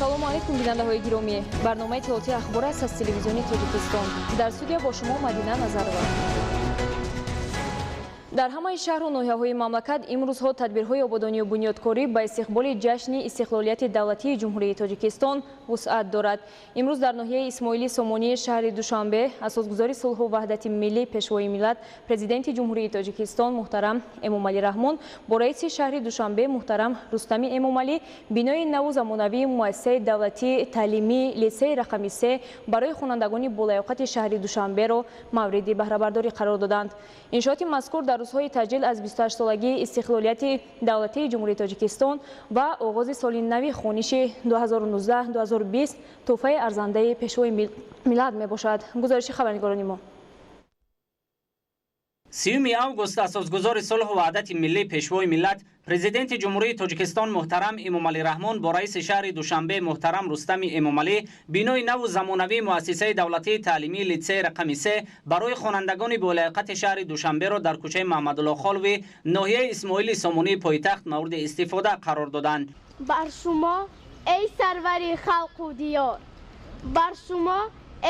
Ассалому алайкум, бинандаҳои гиромӣ. Барномаи иттилоотии Ахбор аст аз телевизиони Тоҷикистон. Дар студия бо шумо Мадина Назарова. Дар ҳамаи шаҳру ноҳияҳои мамлакат имрӯзҳо тадбирҳои ободонию бунёдкорӣ ба истиқболи ҷашни истиқлолияти давлатии Ҷумҳурии Тоҷикистон вусъат дорад. Имрӯз дар ноҳияи Исмоили Сомонии шаҳри Душанбе асосгузори сулҳу ваҳдати миллӣ, Пешвои миллат, Президенти Ҷумҳурии Тоҷикистон муҳтарам Эмомалӣ Раҳмон бо раиси шаҳри Душанбе муҳтарам Рустами Эмомалӣ бинои наву замонавии муассисаи давлатии таълимии литсеи рақами 3 барои хонандагони болаёқати шаҳри Душанберо мавриди баҳрабардорӣ қарор доданд. Иншооти мазкур дар рӯзҳои таҷлил аз 28-солагии истиқлолияти давлатии Ҷумҳурии Тоҷикистон ва оғози соли нави хониши 2019-2020 тӯҳфаи арзандаи Пешвои миллат мебошад. Гузориши хабарнигорони мо. 30 август асосгузори сулҳу ваҳдати миллӣ, Пешвои миллат, Президенти Ҷумҳурии Тоҷикистон муҳтарам Эмомалӣ Раҳмон бо раиси шаҳри Душанбе муҳтарам Рустами Эмомалӣ бинои наву замонавии муассисаи давлатии таълимии литсеи рақами 3 барои хонандагони болаёқати шаҳри Душанберо дар кӯчаи Маҳмадулло Холви ноҳияи Исмоили Сомонии пойтахт мавриди истифода қарор доданд. Бар шумо, эй сарвари халқу диёр, бар шумо,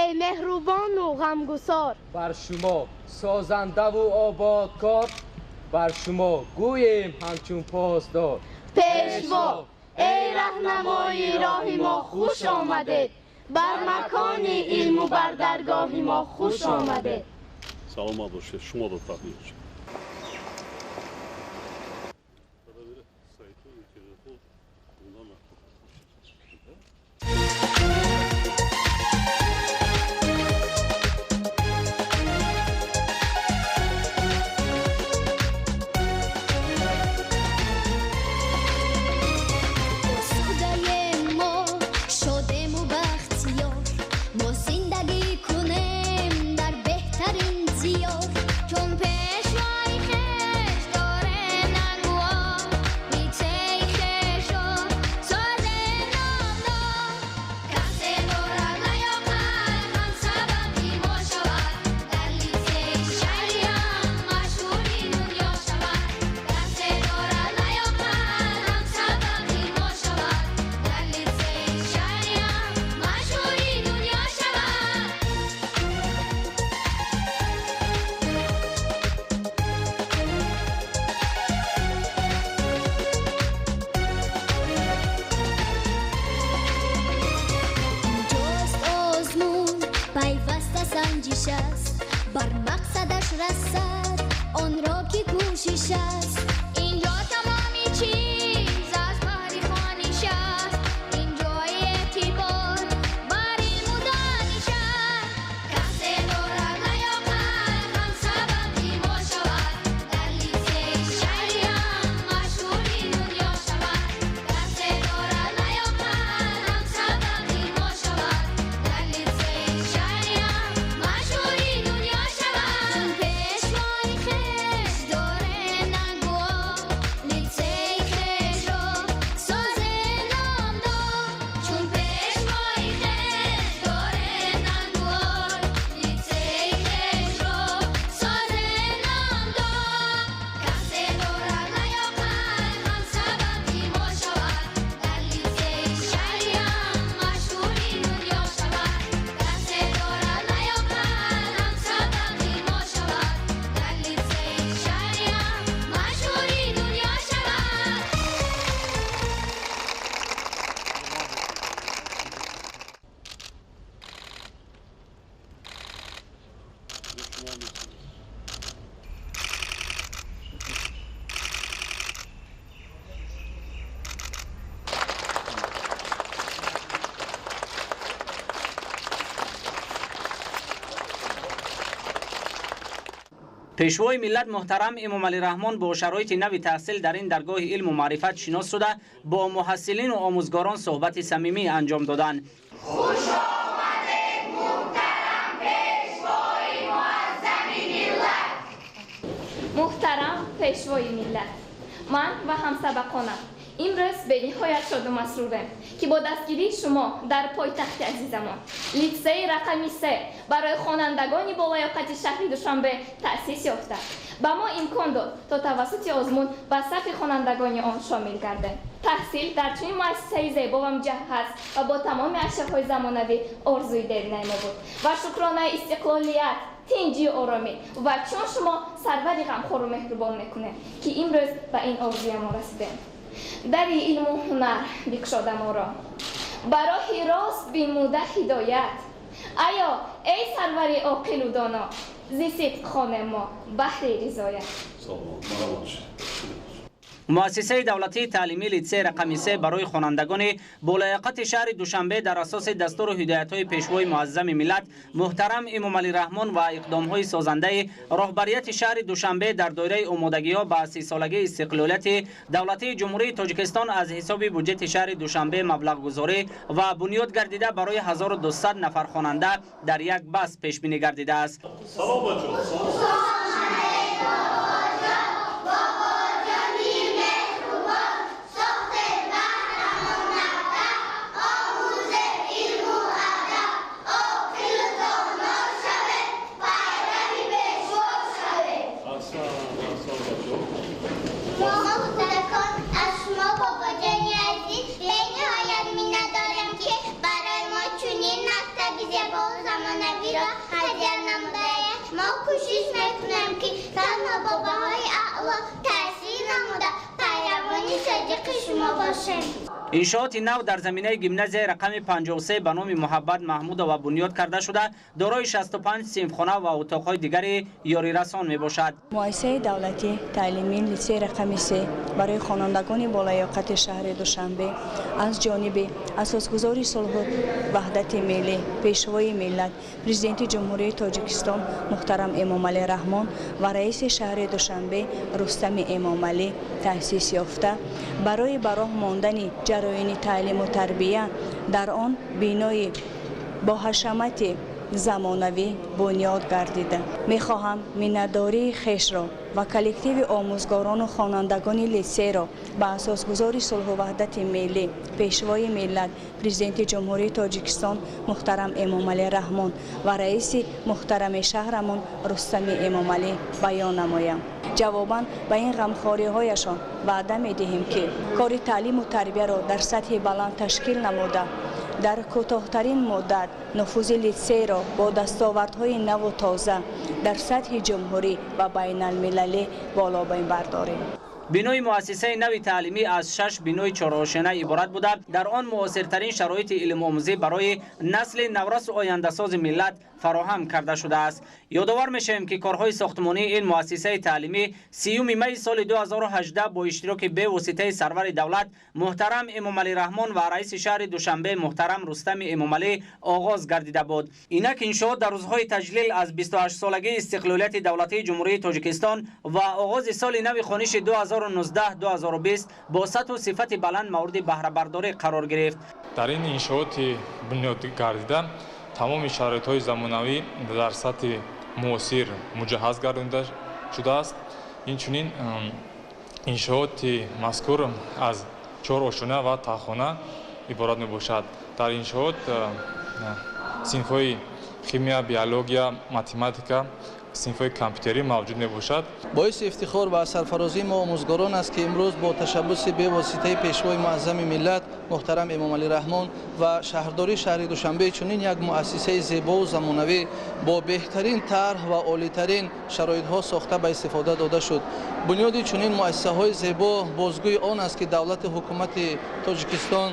эй меҳрубону ғамгусор, бар шумо, созандаву ободкор, бар шумо гӯем ҳамчун посдор. Пешво, эй раҳнамои роҳи мо, хуш омадед бар макони илму бар даргоҳи мо, хуш омадед. Саломат бошед, шуморо табрик. Бар мақсадаш расад онро ки кӯшиш аст. Инҷо тамоми чиз аз баҳри хониш аст, инҷо эътибор бар илму дониш аст. Касе дорад лаёқат ҳамсабақи мо шавад, дар литсеи шаҳриам машҳури дунё шавад. Касе дорад лаёқат ҳамсабақи мо шавад, дар литсеи шаҳриам машҳури дунё шавад. Чун пешвои хеш дорем нангуо, литсеи хешро созем номдор. Чун пешвои хеш дорем нангуо, литсеи хешро созем номдор. Касе дорад лаёқат ҳамсабақи мо шавад, дар литсеи шаҳриам машҳури дунё шавад. Касе дорад лаёқат ҳамсабақи мо шавад, дар литсеи шаҳриам машҳури дунё шавад. Пешвои миллат муҳтарам Эмомалӣ Раҳмон бо шароити нави таҳсил дар ин даргоҳи илму маърифат шинос шуда, бо муҳассилину омӯзгорон суҳбати самимӣ анҷом доданд. Хуш омадед, муҳтарам Пешвои муаззами миллат! Муҳтарам Пешвои миллат, ман ва ҳамсабақонам имрӯз бениҳоят шоду масрурем, ки бо дастгирии шумо дар пойтахти азизамон литсеи рақами 3 барои хонандагони болаёқати шаҳри Душанбе таъсис ёфта, ба мо имкон дод, то тавассути озмун ба сафи хонандагони он шомил гардем. Таҳсил дар чунин муассисаи зебо ва муҷаҳҳаз ва бо тамоми ашёҳои замонавӣ орзуи деринаи мо буд ва шукронаи истиқлолият, тинҷию оромӣ ва чун шумо сарвари ғамхору меҳрубон мекунем, ки имрӯз ба ин орзуямон расидем. Дари илму ҳунар бикушода моро, ба роҳи рост бимуда ҳидоят. Айё эй сарвари оқилу доно, зи сидқ хонем мо баҳри ризоят. Муассисаи давлатии таълимии литсей рақами 3 барои хонандагони болаёқати шаҳри Душанбе дар асоси дастуру ҳидоятҳои пешвои муаззами миллат муҳтарам Эмомалӣ Раҳмон ва иқдомҳои созандаи роҳбарияти шаҳри Душанбе дар доираи омодагиҳо ба 30-солагии истиқлолияти давлатии Ҷумҳурии Тоҷикистон аз ҳисоби буҷети шаҳри Душанбе маблағгузорӣ ва бунёд гардида барои 1200 нафар хонанда дар як бас пешбинӣ гардидааст. Салом бачо. Иншооти нав дар заминаи гимназияи рақами 53 ба номи Муҳаббат Маҳмудова бунёд карда шуда, дорои 65 синфхона ва утоқҳои дигари ёрирасон мебошад. Муассисаи давлатии таълимии литсей рақами 3 барои хонандагони болаёқати шаҳри Душанбе аз ҷониби асосгузори сулҳу ваҳдати миллӣ, пешвои миллат, президенти Ҷумҳурии Тоҷикистон муҳтарам Эмомалӣ Раҳмон ва раиси шаҳри Душанбе Рустами Эмомалӣ таъсис ёфта, барои ба роҳ мондани ҷараёни таълиму тарбия дар он бинои бо ҳашамати замонавӣ бунёд гардида. Мехоҳам миннатдории хешро ва коллективи омӯзгорону хонандагони литсейро ба асосгузори сулҳу ваҳдати миллӣ, пешвои миллат, президенти Ҷумҳурии Тоҷикистон муҳтарам Эмомалӣ Раҳмон ва раиси муҳтарами шаҳрамон Рустами Эмомалӣ баён намоям. Ҷавобан ба ин ғамхориҳояшон ваъда медиҳем, ки кори таълиму тарбияро дар сатҳи баланд ташкил намуда, дар кӯтоҳтарин муддат нуфузи литсейро бо дастовардҳои наву тоза дар сатҳи ҷумҳурӣ ва байналмилалӣ боло бардорем. Бинои муассисаи нави таълимӣ аз 6 бинои чоррошина иборат буда, дар он муосиртарин шароити илмомӯзӣ барои насли наврасу ояндасози миллат фароҳам карда шудааст. Ёдовар мешавем, ки корҳои сохтмонии ин муассисаи таълимӣ 30 майи соли 2018 бо иштироки бевоситаи сарвари давлат муҳтарам Эмомалӣ Раҳмон ва раиси шаҳри Душанбе муҳтарам Рустами Эмомалӣ оғоз гардида буд. Инак иншоот дар рӯзҳои таҷлил аз 28-солагии истиқлолияти давлатии Ҷумҳурии Тоҷикистон ва оғози соли нави хониши 2019-2020 бо сатҳу сифати баланд мавриди баҳрабардорӣ қарор гирифт. Дар ин иншооти бунёд гардида тамоми шароитҳои замонавӣ дар сатҳи муосир муҷаҳҳаз гардонида шудааст. Инчунин иншооти мазкур аз 4 ошёна ва таҳхона иборат мебошад. Дар иншоот синфҳои химия, биология, математика, синфҳои компютерӣ мавҷуд мебошад. Боиси ифтихор ва сарфарозии мо омӯзгорон аст, ки имрӯз бо ташаббуси бевоситаи пешвои муаззами миллат муҳтарам Эмомалӣ Раҳмон ва шаҳрдории шаҳри Душанбе чунин як муассисаи зебову замонавӣ бо беҳтарин тарҳ ва олитарин шароитҳо сохта ба истифода дода шуд. Бунёди чунин муассисаҳои зебо бозгӯи он аст, ки давлати ҳукумати Тоҷикистон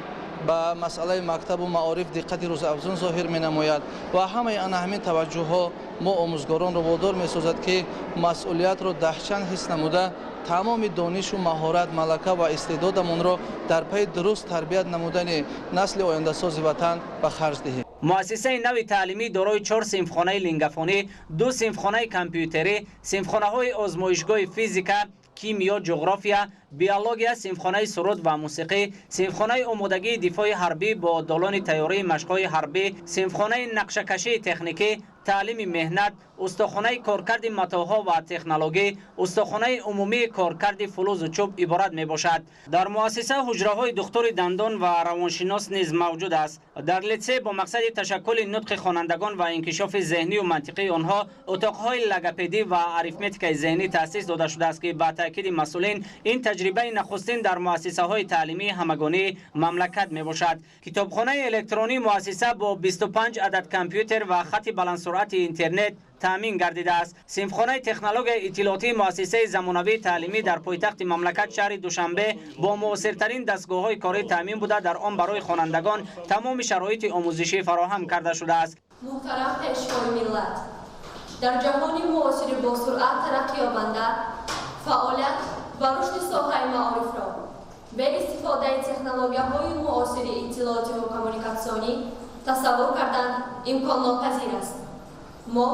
ба масъалаи мактабу маориф диққати рӯзафзун зоҳир менамояд ва ҳамаи ана ҳамин таваҷҷӯҳҳо мо омӯзгоронро водор месозад, ки масъулиятро даҳчанд ҳис намуда тамоми донишу маҳорат, малака ва истеъдодамонро дар пайи дуруст тарбият намудани насли ояндасози ватан ба харҷ диҳем. Муассисаи нави таълимӣ дорои 4 синфхонаи лингафонӣ, 2 синфхонаи компютерӣ, синфхонаҳои озмоишгоҳи физика, кимиё, ҷуғрофия, биология, синфхонаи суруд ва мусиқӣ, синфхонаи омодагии дифои ҳарбӣ бо долони тайёрии машқҳои ҳарбӣ, синфхонаи нақшакашии техникӣ, таълими меҳнат, устохонаи коркарди матоъҳо ва технологӣ, устохонаи умумии коркарди фулузу чӯб иборат мебошад. Дар муассиса ҳуҷраҳои духтури дандон ва равоншинос низ мавҷуд аст. Дар литсей бо мақсади ташаккули нутқи хонандагон ва инкишофи зеҳнию мантиқии онҳо утоқҳои логопедӣ ва арифметикаи зеҳнӣ таъсис дода шудааст, ки ба таъкиди масъулин ин таҷрибаи нахустин дар муассисаҳои таълимии ҳамагонии мамлакат мебошад. Китобхонаи электронии муассиса бо 25 адад компютер ва хати баландсуръати интернет таъмин гардидааст. Синфхонаи технологияи иттилоотии муассисаи замонавии таълимӣ дар пойтахти мамлакат шаҳри Душанбе бо муосиртарин дастгоҳҳои корӣ таъмин буда, дар он барои хонандагон тамоми шароити омӯзишӣ фароҳам карда шудааст. Муҳтарам Пешвои миллат, дар ҷаҳони муосири босуръат тараққиёбанда фаъолият ва рушди соҳаи маорифро бе истифодаи технологияҳои муосири иттилоотиву коммуникатсионӣ тасаввур кардан имконнопазир аст. Мо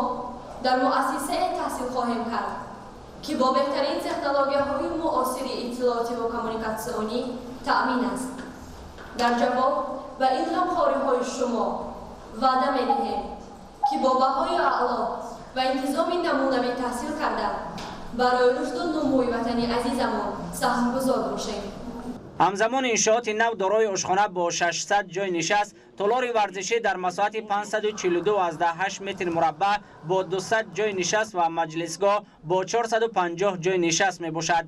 дар муассисае таҳсил хоҳем кард, ки бо беҳтарин технологияҳои муосири иттилоотиву коммуникатсионӣ таъмин аст. Дар ҷавоб ба ин ғамхориҳои шумо ваъда медиҳем, ки бо баҳои аъло ва интизоми намунавӣ таҳсил карда барои рушду нумӯи ватани азизамон саҳмгузор бошем. Ҳамзамон иншооти нав дорои ошхона бо 600 ҷой нишаст, толори варзишӣ дар масоҳати 542,8 метр мураббаъ бо 200 ҷой нишаст ва маҷлисгоҳ бо 450 ҷой нишаст мебошад.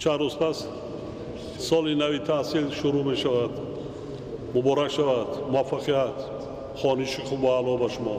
Чанд рӯз пас соли нави таҳсил шурӯъ мешавад. Муборак шавад, муваффақият, хониши хуб ва аъло ба шумо.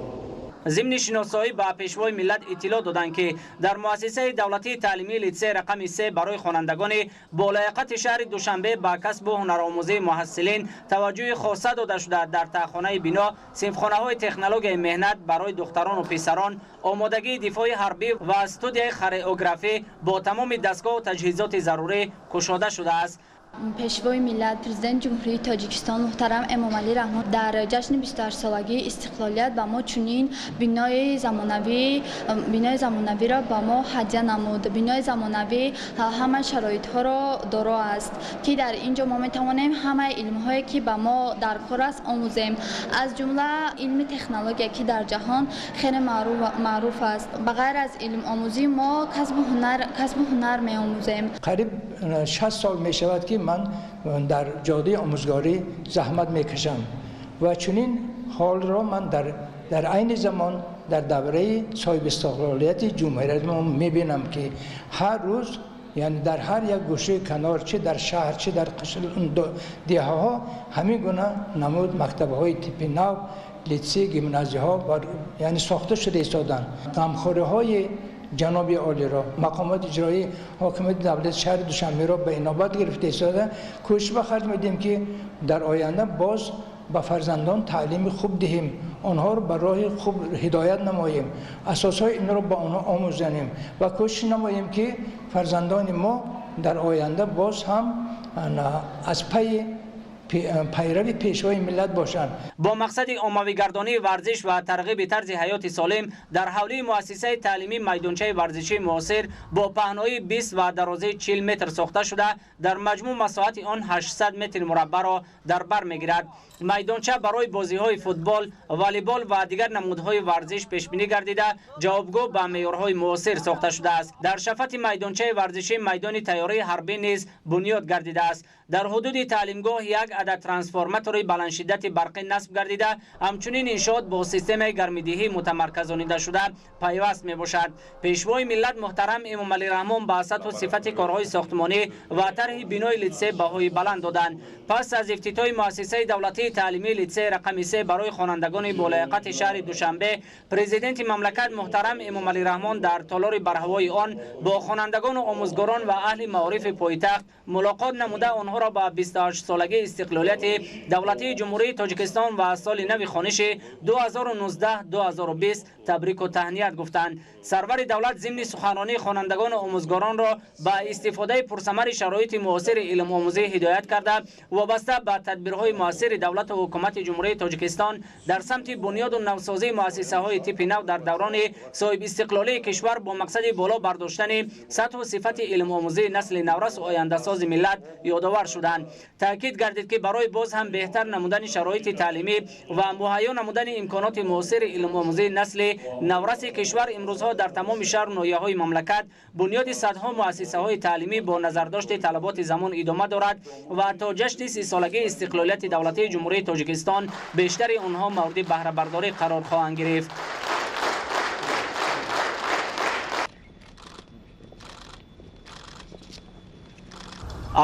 Зимни шиносоӣ ба Пешвои миллат иттилоъ доданд, ки дар муассисаи давлатии таълимии литсей рақами 3 барои хонандагони болаёқати шаҳри Душанбе ба касбу ҳунаромӯзии муҳассилин таваҷҷӯҳи хоса дода шуда, дар таҳхонаи бино синфхонаҳои технологияи меҳнат барои духтарону писарон, омодагии дифои ҳарбӣ ва студияи хореографӣ бо тамоми дастгоҳу таҷҳизоти зарурӣ кушода шудааст. Пешвои миллат, Президенти Ҷумҳурии Тоҷикистон муҳтарам Эмомалӣ Раҳмон дар ҷашни 28-солагии истиқлолият ба мо чунин бинои замонавиро ба мо ҳадя намуд. Бинои замонавӣ ҳама шароитҳоро доро аст, ки дар ин ҷо мо метавонем ҳамаи илмҳое, ки ба мо дар кор аст, омӯзем, аз ҷумла илми технология, ки дар ҷаҳон хеле маъруф аст. Ба ғайр аз илмомӯзӣ мо касбу ҳунар меомӯзем. Қариб 60 сол мешавад, ки ман дар ҷодаи омӯзгорӣ заҳмат мекашам ва чунин ҳолро ман дар айни замон дар давраи соҳибистиқлолияти ҷумҳурият мебинам, ки ҳар рӯз, яъне дар ҳар як гӯшаи канор, чи дар шаҳр, чи дар деҳаҳо, ҳамин гуна намуд мактабҳои типи нав, литсей, гимназияҳо яъне сохта шуда истоданд. Ғамхориҳои ҷаноби олиро мақомоти иҷроии ҳокимияти давлати шаҳри Душанберо ба инобат гирифта истода кӯшиш ба харҷ медиҳем, ки дар оянда боз ба фарзандон таълими хуб диҳем, онҳоро ба роҳи хуб ҳидоят намоем, асосҳои инро ба онҳо омӯзанем ва кӯшиш намоем, ки фарзандони мо дар оянда боз ҳам аз пайи пайрави пешвои миллат бошанд. Бо мақсади оммавигардонии варзиш ва тарғиби тарзи ҳаёти солим дар ҳавлии муассисаи таълимӣ майдончаи варзишии муосир бо паҳноии 20 ва дарозии 40 метр сохта шуда, дар маҷмӯъ масоҳати он 800 метр мураббаъро дар бар мегирад. Майдонча барои бозиҳои футбол, волейбол ва дигар намудҳои варзиш пешбинӣ гардида, ҷавобгӯ ба меъёрҳои муосир сохта шудааст. Дар шафати майдончаи варзишӣ майдони тайёраи ҳарбӣ низ бунёд гардидааст. Дар ҳудуди таълимгоҳ як адад трансформатори баландшиддати барқӣ насб гардида, ҳамчунин иншоот бо системаи гармидиҳӣ мутамарказонида шуда пайваст мебошад. Пешвои миллат муҳтарам Эмомалӣ Раҳмон ба сатҳу сифати корҳои сохтмонӣ ва тарҳи бинои литсей баҳои баланд доданд. Пас аз ифтитоҳи муассисаи давлатии таълимии литсей рақами 3 барои хонандагони болаёқати шаҳри Душанбе, президенти мамлакат муҳтарам Эмомалӣ Раҳмон дар толори барҳавои он бо хонандагону омӯзгорон ва аҳли маорифи пойтахт мулоқот намуда, онҳоро ба 28-солагии истиқлолият истиқлолияти давлатии Ҷумҳурии Тоҷикистон ва соли нави хониши 2019-2020 табрику таҳният гуфтанд. Сарвари давлат зимни суханронии хонандагону омӯзгоронро ба истифодаи пурсамари шароити муосири илмомӯзӣ ҳидоят карда, вобаста ба тадбирҳои муассири давлату ҳукумати Ҷумҳурии Тоҷикистон дар самти бунёду навсозии муассисаҳои типи нав дар даврони соҳибистиқлолии кишвар бо мақсади боло бардоштани сатҳу сифати илмомӯзии насли наврасу ояндасози миллат ёдовар шуданд. Таъкид гардид, ки барои боз ҳам беҳтар намудани шароити таълимӣ ва муҳайё намудани имконоти муосири илмомӯзии насли навраси кишвар имрӯзҳо дар тамоми шаҳру ноҳияҳои мамлакат бунёди садҳо муассисаҳои таълимӣ бо назардошти талаботи замон идома дорад ва то ҷашни 30-солагии истиқлолияти давлатии Ҷумҳурии Тоҷикистон бештари онҳо мавриди баҳрабардорӣ қарор хоҳанд гирифт.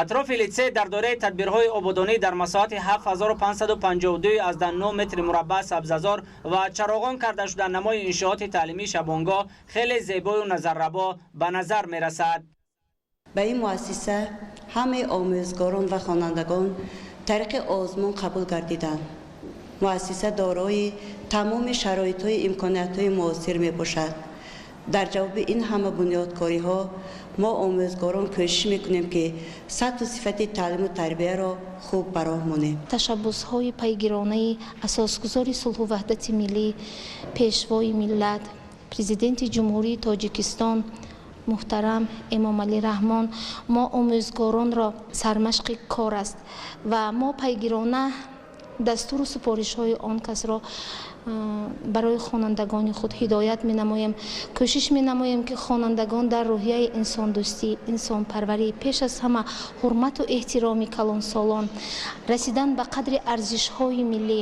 Атрофи литсей дар доираи тадбирҳои ободонӣ дар масоҳати 7552,9 метри мураббаъ сабзазор ва чароғон карда шуда намои иншооти таълимии шабонгоҳ хеле зебою назаррабо ба назар мерасад. Ба ин муассиса ҳамаи омӯзгорон ва хонандагон тариқи озмун қабул гардиданд. Муассиса дорои тамоми шароитҳои имкониятҳои муосир мебошад. Дар ҷавоби ин ҳама бунёдкориҳо мо омӯзгорон кӯшиш мекунем, ки сатҳу сифати таълиму тарбияро хуб ба роҳ монем. Ташаббусҳои пайгиронаи асосгузори сулҳу ваҳдати миллӣ, Пешвои миллат, Президенти Ҷумҳурии Тоҷикистон муҳтарам Эмомалӣ Раҳмон мо омӯзгоронро сармашқи кор аст ва мо пайгирона дастуру супоришҳои он касро барои хонандагони худ ҳидоят менамоем. Кӯшиш менамоем, ки хонандагон дар рӯҳияи инсондӯстӣ, инсонпарварӣ, пеш аз ҳама ҳурмату эҳтироми калонсолон, расидан ба қадри арзишҳои миллӣ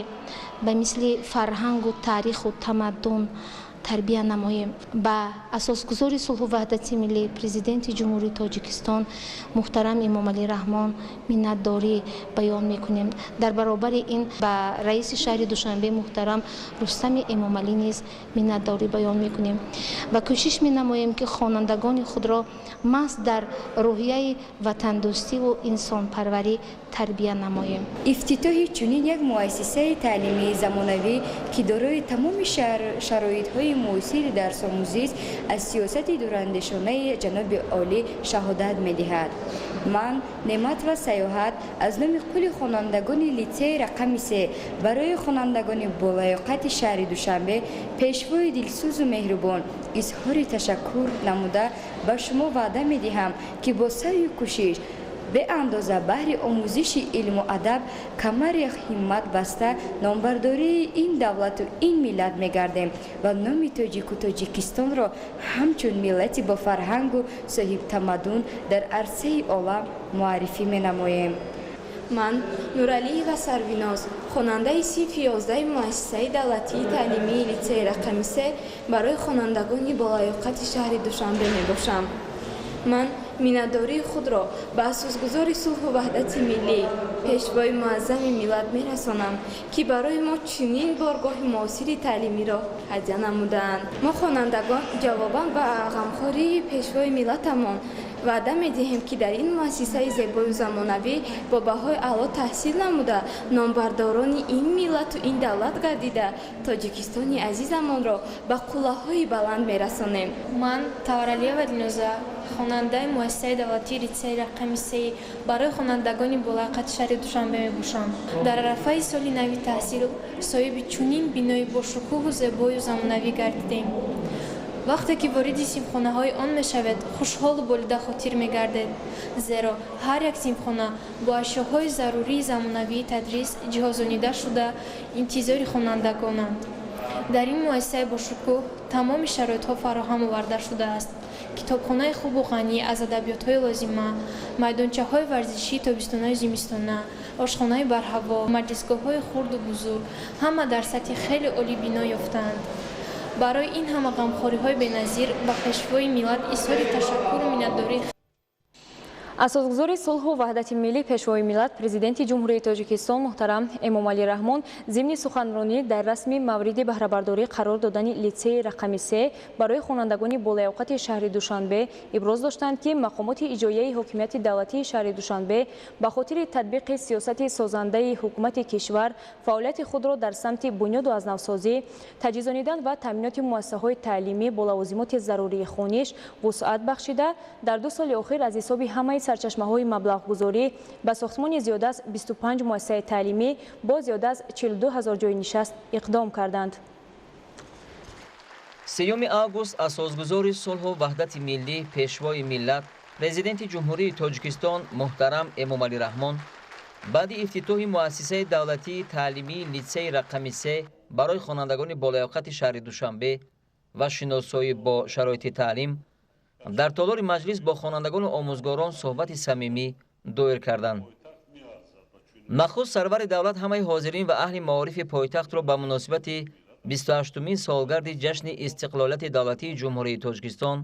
ба мисли фарҳангу таъриху тамаддун тарбия намоем. Ба асосгузори сулҳу ваҳдати миллӣ, Президенти Ҷумҳурии Тоҷикистон муҳтарам Эмомалӣ Раҳмон миннатдорӣ баён мекунем. Дар баробари ин ба раиси шаҳри Душанбе муҳтарам Рустами Эмомалӣ низ миннатдорӣ баён мекунем ва кӯшиш менамоем, ки хонандагони худро маҳз дар рӯҳияи ватандӯстиву инсонпарварӣ тарбия намоем. Ифтитоҳи чунин як муассисаи таълимии замонавӣ, ки дорои тамоми шароитҳои муосири дарсомӯзист, аз сиёсати дурандешонаи ҷаноби олӣ шаҳодат медиҳад. Ман, Неъмат ва Саёҳат, аз номи кулли хонандагони литсеи рақами 3 барои хонандагони болаёқати шаҳри Душанбе, пешвои дилсӯзу меҳрубон изҳори ташаккур намуда, ба шумо ваъда медиҳам, ки бо саъю кӯшиш беандоза баҳри омӯзиши илму адаб камари ҳиммат баста номбардории ин давлату ин миллат мегардем ва номи тоҷику Тоҷикистонро ҳамчун миллати бофарҳангу соҳибтамаддун дар арсаи олам муаррифӣ менамоем. Ман, Нуралиева Сарвиноз, хонандаи синфи 11 муассисаи давлатии таълимии литсеи рақами 3 барои хонандагони болаёқати шаҳри Душанбе мебошам. Ман миннатдории худро ба асосгузори сулҳу ваҳдати миллӣ, Пешвои муаззами миллат мерасонам, ки барои мо чунин боргоҳи муосири таълимиро ҳадя намудаанд. Мо хонандагон ҷавобан ба ғамхории пешвои миллатамон ваъда медиҳем, ки дар ин муассисаи зебою замонавӣ бо баҳои аъло таҳсил намуда, номбардорони ин миллату ин давлат гардида, Тоҷикистони азизамонро ба қуллаҳои баланд мерасонем. Ман, Таваралиева Дилноза, хонандаи муассисаи давлатии литсеи рақами 3 барои хонандагони болаёқати шаҳри Душанбе мебошам. Дар арафаи соли нави таҳсил соҳиби чунин бинои бошукӯҳу зебою замонавӣ гардидем. Вақте ки вориди синфхонаҳои он мешавед, хушҳолу болида хотир мегардед, зеро ҳар як синфхона бо ашёҳои зарурии замонавии тадрис ҷиҳозонида шуда интизори хонандагонанд. Дар ин муассисаи бошукӯҳ тамоми шароитҳо фароҳам оварда шудааст. Китобхонаи хубу ғанӣ аз адабиётҳои лозима, майдончаҳои варзишии тобистонаю зимистона, ошхонаи барҳаво, маҷлисгоҳҳои хурду бузург ҳама дар сатҳи хеле олӣ бино ёфтаанд. Барои ин ҳама ғамхориҳои беназир ба пешвои миллат изҳори ташаккуру миннатдории Асосгузори сулҳу ваҳдати миллӣ, Пешвои миллат, Президенти Ҷумҳурии Тоҷикистон муҳтарам Эмомалӣ Раҳмон зимни суханронӣ дар расми мавриди баҳрабардорӣ қарор додани литсеи рақами 3 барои хонандагони болаёқати шаҳри Душанбе иброз доштанд, ки мақомоти иҷроияи ҳокимияти давлатии шаҳри Душанбе ба хотири татбиқи сиёсати созандаи ҳукумати кишвар фаъолияти худро дар самти бунёду азнавсозӣ, таҷҳизонидан ва таъминоти муассисаҳои таълимӣ бо лавозимоти зарурии хониш вусъат бахшида, дар 2 соли охир аз ҳисоби ҳамаи сарчашмаҳои маблағгузорӣ ба сохтмони зиёда аз 25 муассисаи таълимӣ бо зиёда аз 42 ҳазор ҷойи нишаст иқдом карданд. 3 август асосгузори сулҳу ваҳдати миллӣ, Пешвои миллат, Президенти Ҷумҳурии Тоҷикистон муҳтарам Эмомалӣ Раҳмон баъди ифтитоҳи муассисаи давлатии таълимии литсеи рақами 3 барои хонандагони болаёқати шаҳри Душанбе ва шиносоӣ бо шароити таълим дар толори маҷлис бо хонандагону омӯзгорон суҳбати самимӣ доир карданд. Нахуст сарвари давлат ҳамаи ҳозирин ва аҳли маорифи пойтахтро ба муносибати 28-умин солгарди ҷашни истиқлолияти давлатии Ҷумҳурии Тоҷикистон,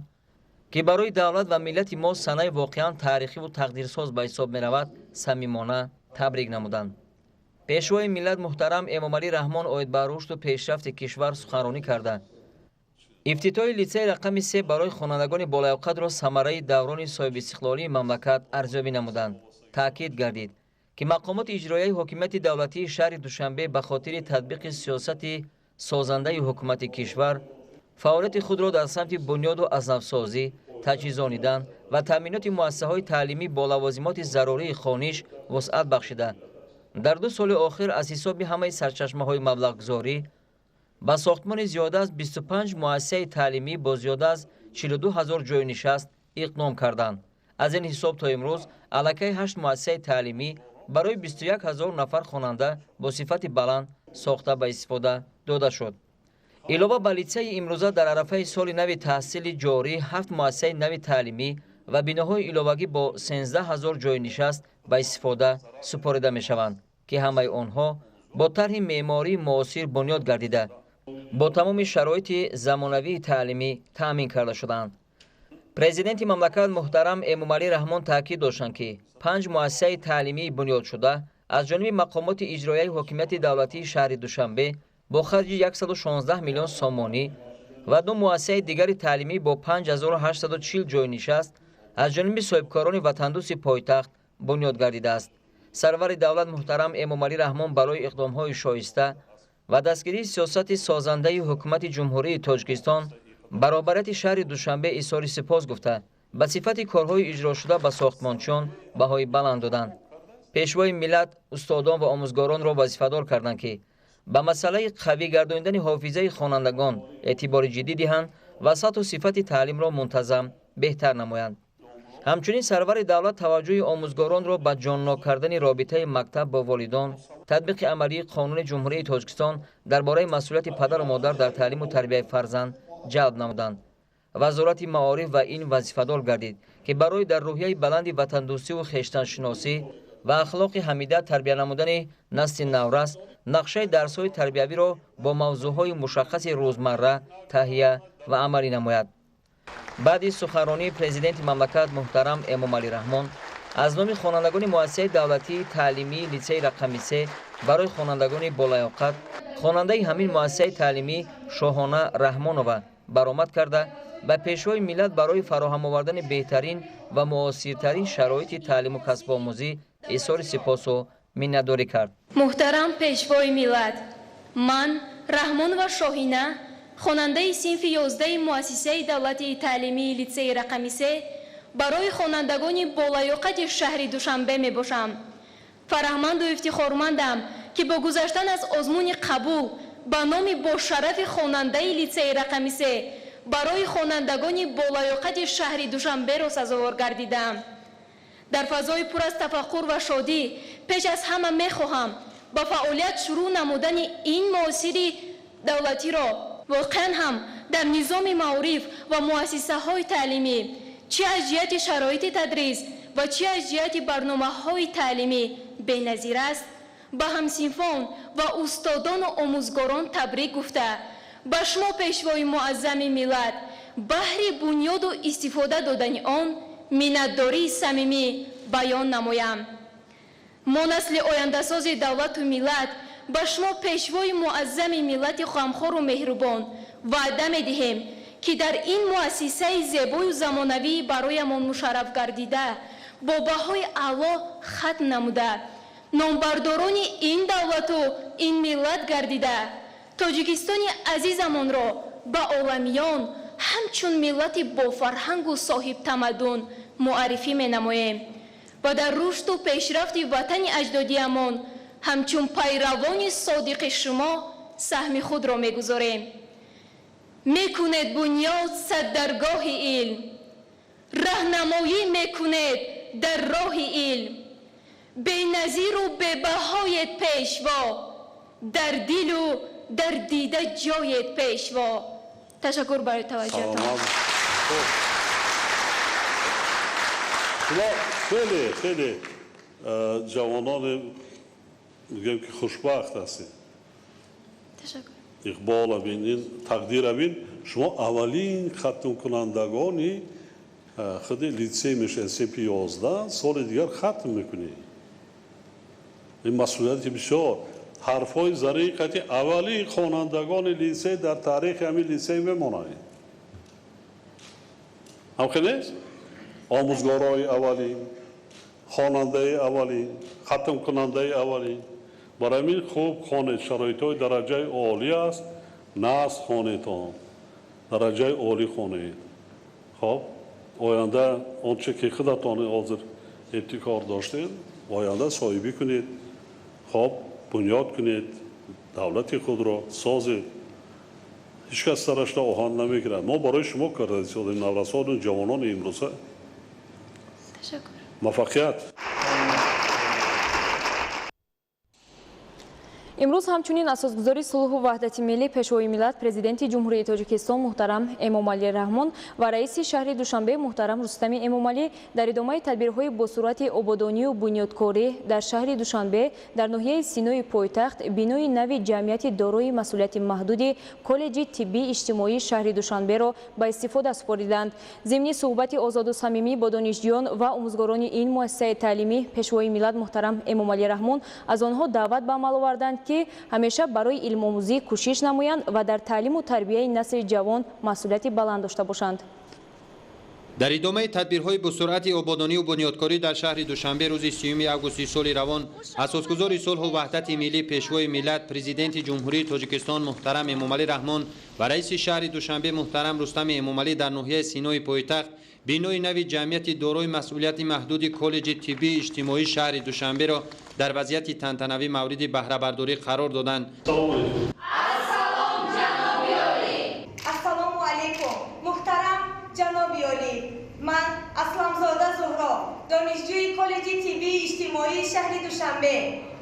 ки барои давлат ва миллати мо санаи воқеан таърихиву тақдирсоз ба ҳисоб меравад, самимона табрик намуданд. Пешвои миллат муҳтарам Эмомалӣ Раҳмон оид ба рушду пешрафти кишвар суханронӣ карда, ифтитоҳи литсеи рақами 3 барои хонандагони болаёқатро самараи даврони соҳибистиқлолии мамлакат арзёбӣ намуданд. Таъкид гардид, ки мақомоти иҷроияи ҳокимияти давлатии шаҳри Душанбе ба хотири татбиқи сиёсати созандаи ҳукумати кишвар фаъолияти худро дар самти бунёду азнавсозӣ, таҷҳизонидан ва таъминоти муассисаҳои таълимӣ бо лавозимоти зарурии хониш вусъат бахшида, дар 2 соли охир аз ҳисоби ҳамаи сарчашмаҳои маблағгузорӣ ба сохтмони зиёда аз 25 муассисаи таълимӣ бо зиёда аз 42 ҳазор ҷойи нишаст иқдом карданд. Аз ин ҳисоб то имрӯз аллакай 8 муассисаи таълимӣ барои 21 ҳазор нафар хонанда бо сифати баланд сохта ба истифода дода шуд. Илова ба литсеи имрӯза дар арафаи соли нави таҳсили ҷорӣ 7 муассисаи нави таълимӣ ва биноҳои иловагӣ бо 13 ҳазор ҷойи нишаст ба истифода супорида мешаванд, ки ҳамаи онҳо бо тарҳи меъмории муосир бунёд гардида, бо тамоми шароити замонавии таълимӣ таъмин карда шудаанд. Президенти мамлакат муҳтарам Эмомалӣ Раҳмон таъкид доштанд, ки 5 муассисаи таълимии бунёдшуда аз ҷониби мақомоти иҷроияи ҳокимияти давлатии шаҳри Душанбе бо харҷи 116 миллион сомонӣ ва 2 муассисаи дигари таълимӣ бо 5840 ҷойи нишаст аз ҷониби соҳибкорони ватандӯсти пойтахт бунёд гардидааст. Сарвари давлат муҳтарам Эмомалӣ Раҳмон барои иқдомҳои шоиста ва дастгирии сиёсати созандаи ҳукумати Ҷумҳурии Тоҷикистон баробарияти шаҳри Душанбе изҳори сипос гуфта, ба сифати корҳои иҷрошуда ба сохтмончиён баҳои баланд доданд. Пешвои миллат устодон ва омӯзгоронро вазифадор карданд, ки ба масъалаи қавӣ гардонидани ҳофизаи хонандагон эътибори ҷиддӣ диҳанд ва сатҳу сифати таълимро мунтазам беҳтар намоянд. Ҳамчунин сарвари давлат таваҷҷӯҳи омӯзгоронро ба ҷоннок кардани робитаи мактаб бо волидон, татбиқи амалии қонуни Ҷумҳурии Тоҷикистон дар бораи масъулияти падару модар дар таълиму тарбияи фарзанд ҷалб намуданд. Вазорати маориф ва илм вазифадор гардид, ки барои дар рӯҳияи баланди ватандӯстиву хештаншиносӣ ва ахлоқи ҳамида тарбия намудани насли наврас нақшаи дарсҳои тарбиявиро бо мавзӯъҳои мушаххаси рӯзмарра таҳия ва амалӣ намояд. Баъди суханронии президенти мамлакат муҳтарам Эмомалӣ Раҳмон аз номи хонандагони муассисаи давлатии таълимии литсеи рақами 3 барои хонандагони болаёқат хонандаи ҳамин муассисаи таълимӣ Шоҳона Раҳмонова баромад карда, ба пешвои миллат барои фароҳам овардани беҳтарин ва муосиртарин шароити таълиму касбомӯзӣ изҳори сипосу миннатдорӣ кард. Муҳтарам пешвои миллат, ман Раҳмонова Шоҳина, хонандаи синфи 11 муассисаи давлатии таълимии литсеи рақами 3 барои хонандагони болаёқати шаҳри Душанбе мебошам. Фараҳманду ифтихормандам, ки бо гузаштан аз озмуни қабул ба номи бошарафи хонандаи литсеи рақами 3 барои хонандагони болаёқати шаҳри Душанберо сазовор гардидам. Дар фазои пур аз тафаккур ва шодӣ пеш аз ҳама мехоҳам ба фаъолият шурӯъ намудани ин муосири давлатиро воқеан ҳам дар низоми маориф ва муассисаҳои таълимӣ чи аз ҷиҳати шароити тадрис ва чи аз ҷиҳати барномаҳои таълимӣ беназир аст, ба ҳамсинфон ва устодону омӯзгорон табрик гуфта, ба шумо пешвои муаззами миллат баҳри бунёду истифода додани он миннатдории самимӣ баён намоям. Мо насли ояндасози давлату миллат ба шумо пешвои муаззами миллати ғамхору меҳрубон ваъда медиҳем, ки дар ин муассисаи зебою замонавӣ бароямон мушарраф гардида, бо баҳои аъло хатм намуда, номбардорони ин давлату ин миллат гардида, Тоҷикистони азизамонро ба оламиён ҳамчун миллати бофарҳангу соҳибтамаддун муаррифӣ менамоем ва дар рушду пешрафти ватани аҷдодиямон ҳамчун пайравони содиқи шумо саҳми худро мегузорем. Мекунед бунёд саддаргоҳи илм, раҳнамоӣ мекунед дар роҳи илм, беназиру бебаҳоед пешво, дар дилу дар дида ҷоед пешво. Ташаккур барои таваҷҷӯҳатон. Шумо хеле хеле ҷавононе мегӯем ки хушбахт ҳастед. Ташаккур. Иқбол абин, ин тақдир абин. Шумо аввалин хатмкунандагони худи литсей мешавед, синфи 11 соли дигар хатм мекунед. Ин масъулияти бисёр. Ҳарфҳои зарии қати аввалин хонандагони литсей дар таърихи ҳамин литсей мемонанд. Ҳамхел нест? Омӯзгорои аввалин, хонандаи аввалин, хатмкунандаи аввалин. Барои ҳамин хуб хонед, шароитҳои дараҷаи олӣ аст, нағз хонедон, дараҷаи олӣ хонед. Хоб, оянда он че ки худатон ҳозир ибтикор доштед, оянда соҳибӣ кунед, хоб, бунёд кунед, давлати худро созед. Ҳеҷ кас сарашро оҳан намекунад. Мо барои шумо карда истодем, наврасону ҷавонони имрӯза. Ташаккур. Муваффақият. Имрӯз ҳамчунин асосгузори сулҳу ваҳдати миллӣ, пешвои миллат, президенти Ҷумҳурии Тоҷикистон муҳтарам Эмомалӣ Раҳмон ва раиси шаҳри Душанбе муҳтарам Рустами Эмомалӣ дар идомаи тадбирҳои босуръати ободонию бунёдкорӣ дар шаҳри Душанбе дар ноҳияи Синои пойтахт бинои нави ҷамъияти дорои масъулияти маҳдуди коллеҷи тиббии иҷтимоии шаҳри Душанберо ба истифода супориданд. Зимни суҳбати озоду самимӣ бо донишҷӯён ва омӯзгорони ин муассисаи таълимӣ пешвои миллат муҳтарам Эмомалӣ Раҳмон аз онҳо даъват ба амал оварданд, ки ҳамеша барои илмомӯзӣ кӯшиш намоянд ва дар таълиму тарбияи насли ҷавон масъулияти баланд дошта бошанд. Дар идомаи тадбирҳои босуръати ободонию бунёдкорӣ дар шаҳри Душанбе рӯзи 30 августи соли равон асосгузори сулҳу ваҳдати миллӣ, пешвои миллат, президенти Ҷумҳурии Тоҷикистон муҳтарам Эмомалӣ Раҳмон ва раиси шаҳри Душанбе муҳтарам Рустами Эмомалӣ дар ноҳияи Синои пойтахт бинои нави ҷамъияти дорои масъулияти маҳдуди коллеҷи тиббии иҷтимоии шаҳри Душанберо дар вазъияти тантанавӣ мавриди баҳрабардорӣ қарор доданд. Ассалом, ҷаноби олӣ! Ассалому алайкум, муҳтарам ҷаноби олӣ! Ман Асламзода Зуҳро, донишҷӯи коллеҷи тиббии иҷтимоии шаҳри Душанбе,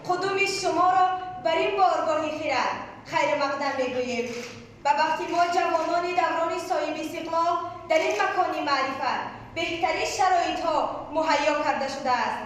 қудуми шуморо бар ин боргоҳи хирад хайрмақдам мегӯем. Ба бахти мо ҷавонони даврони соҳиби истиқлол дар ин макони маърифат беҳтарин шароитҳо муҳайё карда шудааст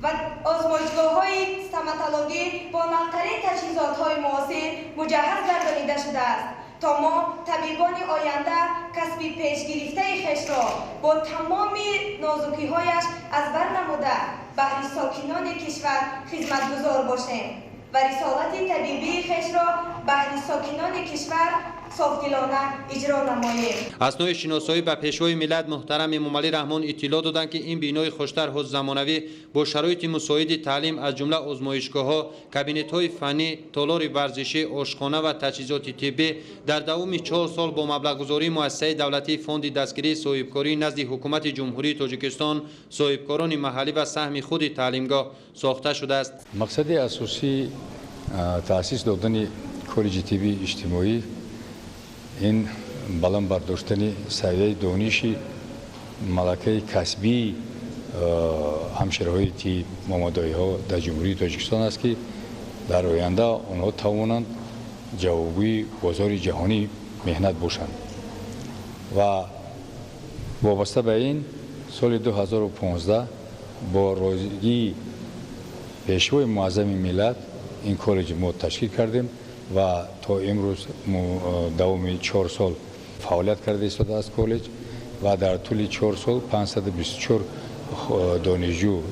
ва озмоишгоҳҳои стоматологӣ бо навтарин таҷҳизотҳои муосир муҷаҳҳаз гардонида шудааст, то мо табибони оянда касби пешгирифтаи хешро бо тамоми нозукиҳояш аз бар намуда баҳри сокинони кишвар хизматгузор бошем ва рисолати табибии хешро баҳри сокинони кишвар софдилона иҷро намоем. Аснои шиносоӣ ба пешвои миллат муҳтарам Эмомалӣ Раҳмон иттилоъ доданд, ки ин бинои хуштарҳу замонавӣ бо шароити мусоиди таълим аз ҷумла озмоишгоҳҳо, кабинетҳои фаннӣ, толори варзишӣ, ошхона ва таҷҳизоти тиббӣ дар давоми 4 сол бо маблағгузории муассисаи давлатии фонди дастгирии соҳибкории назди ҳукумати Ҷумҳурии Тоҷикистон, соҳибкорони маҳаллӣ ва саҳми худи таълимгоҳ сохта шудааст. Мақсади асосии таъсис додани коллеҷи тиббии иҷтимоӣ ин баланд бардоштани савияи дониши малакаи касбии ҳамшираҳои тиб момадоиҳо дар Ҷумҳурии Тоҷикистон аст, ки дар оянда онҳо тавонанд ҷавобгӯи бозори ҷаҳонии меҳнат бошанд. Ва вобаста ба ин соли 2015 бо розигии пешвои муаззами миллат ин коллеҷи мо ташкил кардем ва то имрӯз давоми 4 сол фаъолият карда истодааст коллеҷ. ва дар тӯли 4 сол 524 донишҷӯ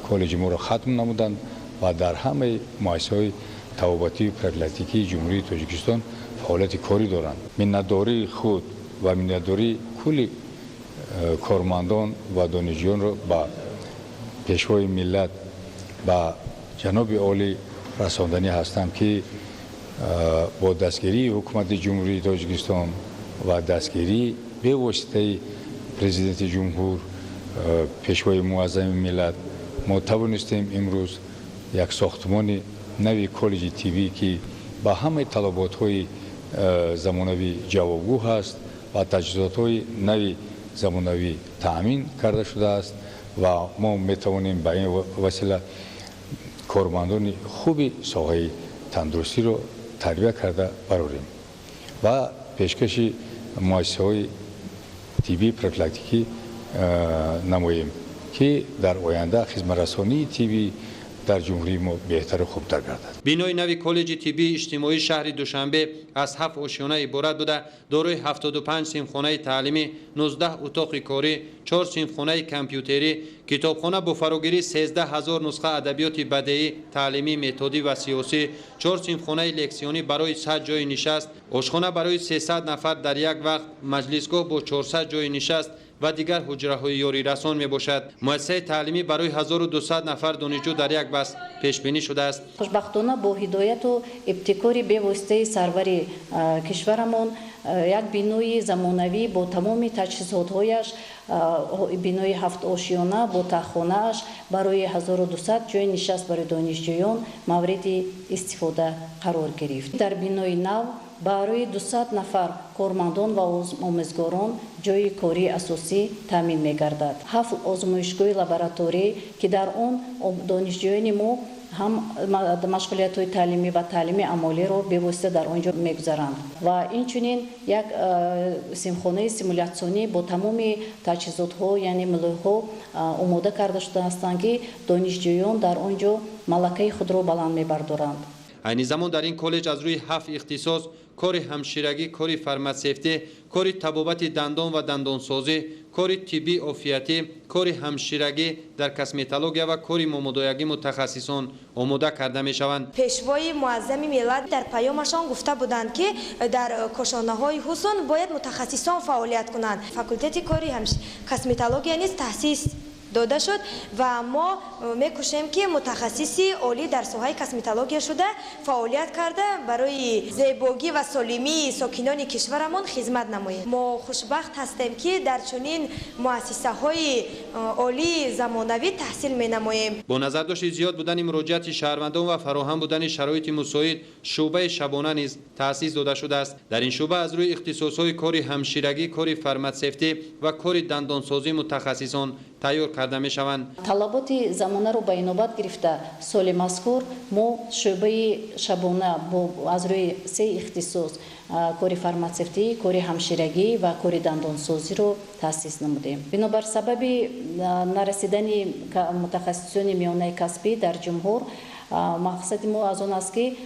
коллеҷи моро хатм намуданд ва дар ҳамаи муассисаҳои табобатию профилактикии Ҷумҳурии Тоҷикистон фаъолияти корӣ доранд. Миннатдории худ ва миннатдории кулли кормандон ва донишҷӯёнро ба Пешвои миллат, ба ҷаноби олӣ расонданӣ ҳастам, ки бо дастгирии Ҳукумати Ҷумҳурии Тоҷикистон ва дастгирии бевоситаи Президенти ҷумҳур, Пешвои муаззами миллат, мо тавонистем имрӯз як сохтмони нави коллеҷи тиббӣ, ки ба ҳамаи талаботҳои замонавӣ ҷавобгӯ ҳаст ва таҷҳизотҳои нави замонавӣ таъмин карда шудааст ва мо метавонем ба ин васила кормандони хуби соҳаи тандурустиро тарбия карда барорем ва пешкаши муассисаҳои тиббии профилактикӣ намоем, ки дар оянда хизматрасонии тиббӣ дар ҷумҳурии мо беҳтару хубтар гардад. Бинои нави коллеҷи тиббии иҷтимоии шаҳри Душанбе аз 7 ошёна иборат буда, дорои 75 синфхонаи таълимӣ, 19 утоқи корӣ, 4 синфхонаи компютерӣ, китобхона бо фарогирии 13 000 нусха адабиёти бадеӣ, таълимӣ, методӣ ва сиёсӣ, 4 синфхонаи лексионӣ барои 100 ҷойи нишаст, ошхона барои 300 нафар дар як вақт, маҷлисгоҳ бо 400 ҷойи нишаст ва дигар ҳуҷраҳои ёрирасон мебошад. Муассисаи таълимӣ барои 1200 нафар донишҷӯ дар як баст пешбинӣ шудааст. Хушбахтона, бо ҳидояту ибтикори бевоситаи сарвари кишварамон як бинои замонавӣ бо тамоми таҷҳизотҳояш, бинои ҳафтошёна бо таххонааш барои 1200 ҷойи нишаст барои донишҷӯён мавриди истифода қарор гирифт. Дар бинои нав барои 200 нафар кормандон ва омӯзгорон ҷойи кории асосӣ таъмин мегардад. 7 озмоишгоҳи лабораторӣ, ки дар он донишҷӯёни мо ҳам машғулиятҳои таълимӣ ва таълими амалиро бевосита дар он ҷо мегузаранд ва инчунин як синфхонаи симулятсионӣ бо тамоми таҷҳизотҳо, яъне мулоҳҳо омода карда шуда ҳастанд, ки донишҷӯён дар он ҷо малакаи худро баланд мебардоранд. Айни замон дар ин коллеҷ аз рӯи 7 ихтисос кори ҳамширагӣ, кори фарматсевтӣ, кори табобати дандон ва дандонсозӣ, кори тиббии офиятӣ, кори ҳамширагӣ дар косметология ва кори момодоягӣ мутахассисон омода карда мешаванд. Пешвои муаззами миллат дар паёмашон гуфта буданд, ки дар кошонаҳои ҳусн бояд мутахассисон фаъолият кунанд. Факултети кори косметология низ таъсис дода шуд ва мо мекӯшем, ки мутахассиси олӣ дар соҳаи косметология шуда, фаъолият карда, барои зебогӣ ва солимии сокинони кишварамон хизмат намоем. Мо хушбахт ҳастем, ки дар чунин муассисаҳои олии замонавӣ таҳсил менамоем. Бо назардошти зиёд будани муроҷиати шаҳрвандон ва фароҳам будани шароити мусоид, шӯъбаи шабона низ таъсис дода шудааст. Дар ин шӯъба аз рӯи ихтисосҳои кори ҳамширагӣ, кори фарматсевтӣ ва кори дандонсозӣ мутахассисон тайёр карда мешаванд. Талаботи замонаро ба инобат гирифта, соли мазкур мо шӯъбаи шабона аз рӯи 3 ихтисос кори фарматсевтӣ, кори ҳамширагӣ ва кори дандонсозиро таъсис намудем. Бинобар сабаби нарасидани мутахассисони миёнаи касбӣ дар ҷумҳур, мақсади мо аз он аст, ки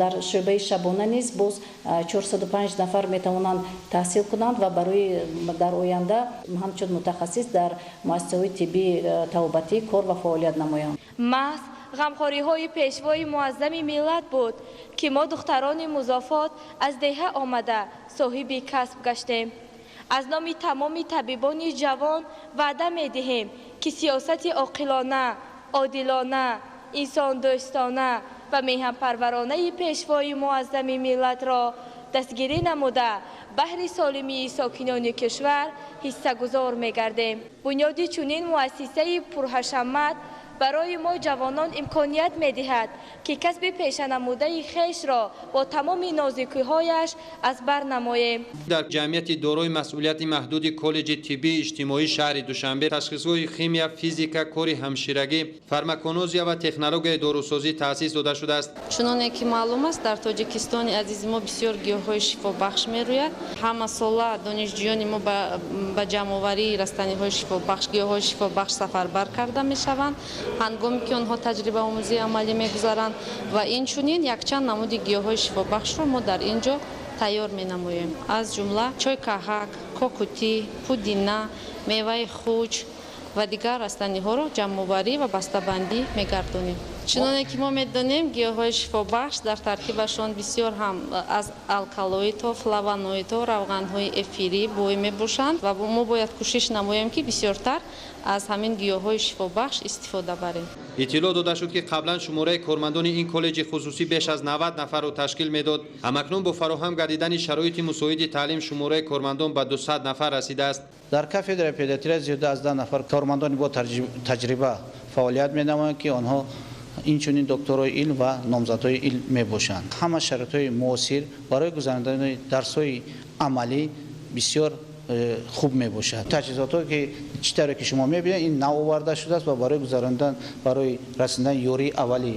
дар шӯъбаи шабона низ боз 405 нафар метавонанд таҳсил кунанд ва барои дар оянда ҳамчун мутахассис дар муассисаҳои тиббии табобатӣ кор ва фаъолият намоянд. Маҳз ғамхориҳои Пешвои муаззами миллат буд, ки мо духтарони музофот аз деҳа омада соҳиби касб гаштем. Аз номи тамоми табибони ҷавон ваъда медиҳем, ки сиёсати оқилона, одилона, инсондӯстона ва меҳанпарваронаи Пешвои муаззами миллатро дастгирӣ намуда, баҳри солимии сокинони кишвар ҳиссагузор мегардем. Бунёди чунин муассисаи пурҳашамат барои мо ҷавонон имконият медиҳад, ки касби пешанамудаи хешро бо тамоми нозикиҳояш аз бар намоем. Дар ҷамъияти дорои масъулияти маҳдуди коллеҷи тиббии иҷтимоии шаҳри Душанбе ташхисгоҳи химия, физика, кори ҳамширагӣ, фармакогнозия ва технологияи дорусозӣ таъсис дода шудааст. Чуноне ки маълум аст, дар Тоҷикистони азизи мо бисёр гиёҳҳои шифобахш мерӯяд. Ҳамасола донишҷӯёни мо ба ҷамъоварии растаниҳои шифобахш, гиёҳҳои шифобахш сафарбар карда мешаванд, ҳангоме ки онҳо таҷрибаомӯзии амалӣ мегузаранд ва инчунин якчанд намуди гиёҳҳои шифобахшро мо дар ин ҷо тайёр менамоем, аз ҷумла чойкаҳак, Кокутӣ, пудина, меваи хуч ва дигар растаниҳоро ҷамъоварӣ ва бастабандӣ мегардонем. Чуноне ки мо медонем, гиёҳҳои шифобахш дар таркибашон бисёр ҳам аз алкалоидҳо, флавоноидҳо, равғанҳои эфирӣ бой мебошанд ва мо бояд кӯшиш намоем, ки бисёртар аз ҳамин гиёҳҳои шифобахш истифода барем. Иттилоъ дода шуд, ки қаблан шумораи кормандони ин коллеҷи хусусӣ беш аз 90 нафарро ташкил медод. Ҳамакнун бо фароҳам гардидани шароити мусоиди таълим шумораи кормандон ба 200 нафар расидааст. Дар кафедраи педиатрия зиёда аз 10 нафар кормандони бо таҷриба фаъолият менамоянд, ки онҳо инчунин докторои илм ва номзадҳои илм мебошанд. Ҳама шароитҳои муосир барои гузарондани дарсҳои амалӣ бисёр хуб мебошад. Таҷҳизотҳое ки чӣ тавре ки шумо мебинед, ин нав оварда шудааст ва барои гузарондан, барои расондани ёрии аввалӣ,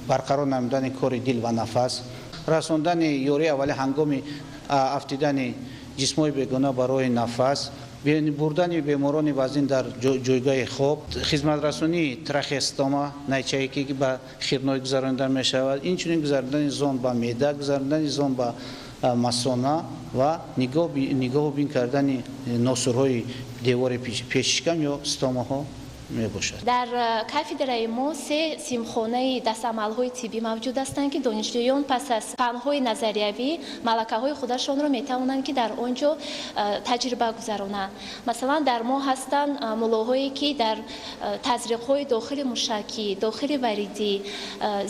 барқарор намудани кори дил ва нафас, расондани ёрии аввалӣ ҳангоми афтидани ҷисмҳои бегона барои нафас, бурдани беморони вазнин дар ҷойгоҳи хоб, хизматрасонии трахеостома, найчае ки ба хирной гузаронида мешавад, инчунин гузарондани зон ба меъда, гузарондани зон ба масона ва нигоҳубин кардани носурҳои девори пешшикам ё стомаҳо мебошад. Дар кафедраи мо се симхонаи дастамалҳои тиббӣ мавҷуд ҳастанд, ки донишҷӯён пас аз фанҳои назариявӣ малакаҳои худашонро метавонанд, ки дар он ҷо таҷриба гузаронанд. Масалан, дар мо ҳастанд мулоҳое, ки дар тазриқҳои дохили мушакӣ, дохили варидӣ,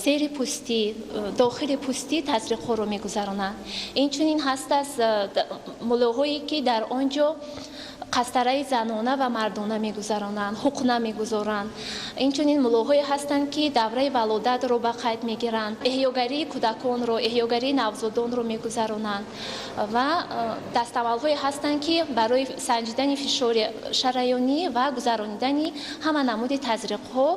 зери пӯстӣ, дохили пӯстӣ тазриқҳоро мегузаронанд. Инчунин ҳаст аз мулоҳое, ки дар он ҷо қастараи занона ва мардона мегузаронанд, ҳуқна мегузоранд. Инчунин мулоҳое ҳастанд, ки давраи валодатро ба қайд мегиранд, эҳёгарии кӯдаконро, эҳёгарии навзодонро мегузаронанд ва дастамалҳое ҳастанд, ки барои санҷидани фишори шараёнӣ ва гузаронидани ҳама намуди тазриқҳо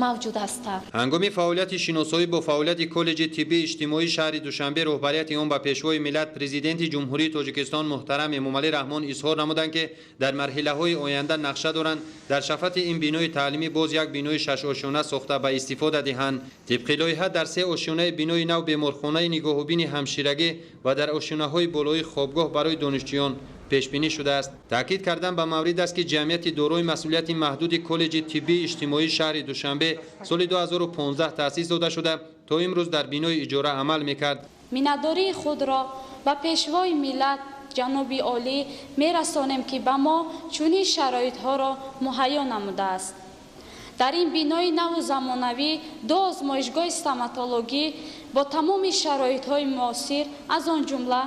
мавҷуд ҳастанд. Ҳангоми фаъолияти шиносоӣ бо фаъолияти коллеҷи тиббии иҷтимоии шаҳри Душанбе роҳбарияти он ба Пешвои миллат, Президенти Ҷумҳурии Тоҷикистон муҳтарам Эмомалӣ Раҳмон изҳор намуданд, ки дар марҳилаҳои оянда нақша доранд дар шафати ин бинои таълимӣ боз як бинои шашошёна сохта ба истифода диҳанд. Тибқи лоиҳа дар се ошёнаи бинои нав беморхонаи нигоҳубини ҳамширагӣ ва дар ошёнаҳои болоии хобгоҳ барои донишҷӯён пешбинӣ шудааст. Таъкид кардан ба маврид аст, ки ҷамъияти дорои масъулияти маҳдуди коллеҷи тиббии иҷтимоии шаҳри Душанбе соли 2015 таъсис дода шуда, то имрӯз дар бинои иҷора амал мекард. Миннатдории худро ба Пешвои миллат ҷаноби олӣ мерасонем, ки ба мо чунин шароитҳоро муҳайё намудааст. Дар ин бинои наву замонавӣ ду озмоишгоҳи стоматологӣ бо тамоми шароитҳои муосир, аз он ҷумла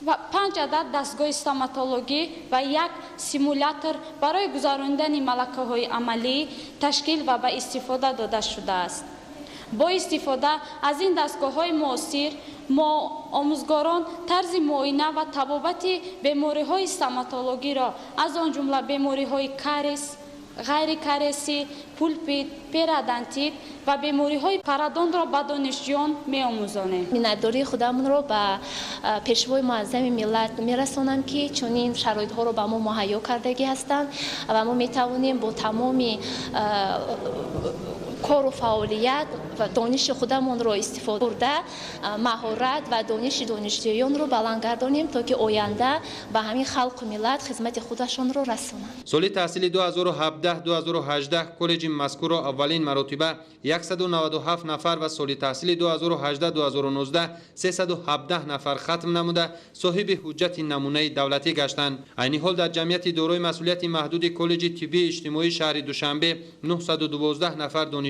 5 адад дастгоҳи стоматологӣ ва як симулятор барои гузаронидани малакаҳои амалӣ ташкил ва ба истифода дода шудааст. Бо истифода аз ин дастгоҳҳои муосир мо омӯзгорон тарзи муоина ва табобати бемориҳои стоматологиро, аз он ҷумла бемориҳои кариес, ғайрикариесӣ, пулпит, периодонтит ва бемориҳои парадонтро ба донишҷӯён меомӯзонем. Миннатдории худамонро ба Пешвои муаззами миллат мерасонам, ки чунин шароитҳоро ба мо муҳайё кардагӣ ҳастанд ва мо метавонем бо тамоми кору фаъолият ва дониши худамонро истифода бурда, маҳорат ва дониши донишҷӯёнро баланд гардонем, то ки оянда ба ҳамин халқу миллат хизмати худашонро расонанд. Соли таҳсили 2017-2018 коллеҷи мазкурро аввалин маротиба 197 нафар ва соли таҳсили 2018-2019 317 нафар хатм намуда, соҳиби ҳуҷҷати намунаи давлатӣ гаштанд. Айни ҳол дар ҷамъияти дорои масъулияти маҳдуди коллеҷи тиббии иҷтимоии шаҳри Душанбе 912 нафар донишҷӯ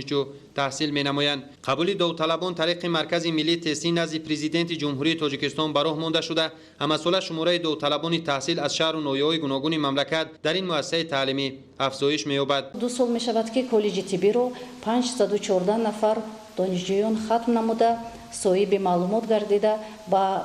таҳсил менамоянд. Қабули довталабон тариқи Маркази миллии тестӣ назди Президенти Ҷумҳурии Тоҷикистон ба роҳ монда шуда, ҳамасола шумораи довталабони таҳсил аз шаҳру ноҳияҳои гуногуни мамлакат дар ин муассисаи таълимӣ афзоиш меёбад. 2 сол мешавад, ки коллеҷи тиббиро 514 нафар донишҷӯён хатм намуда, соҳиби маълумот гардида, ба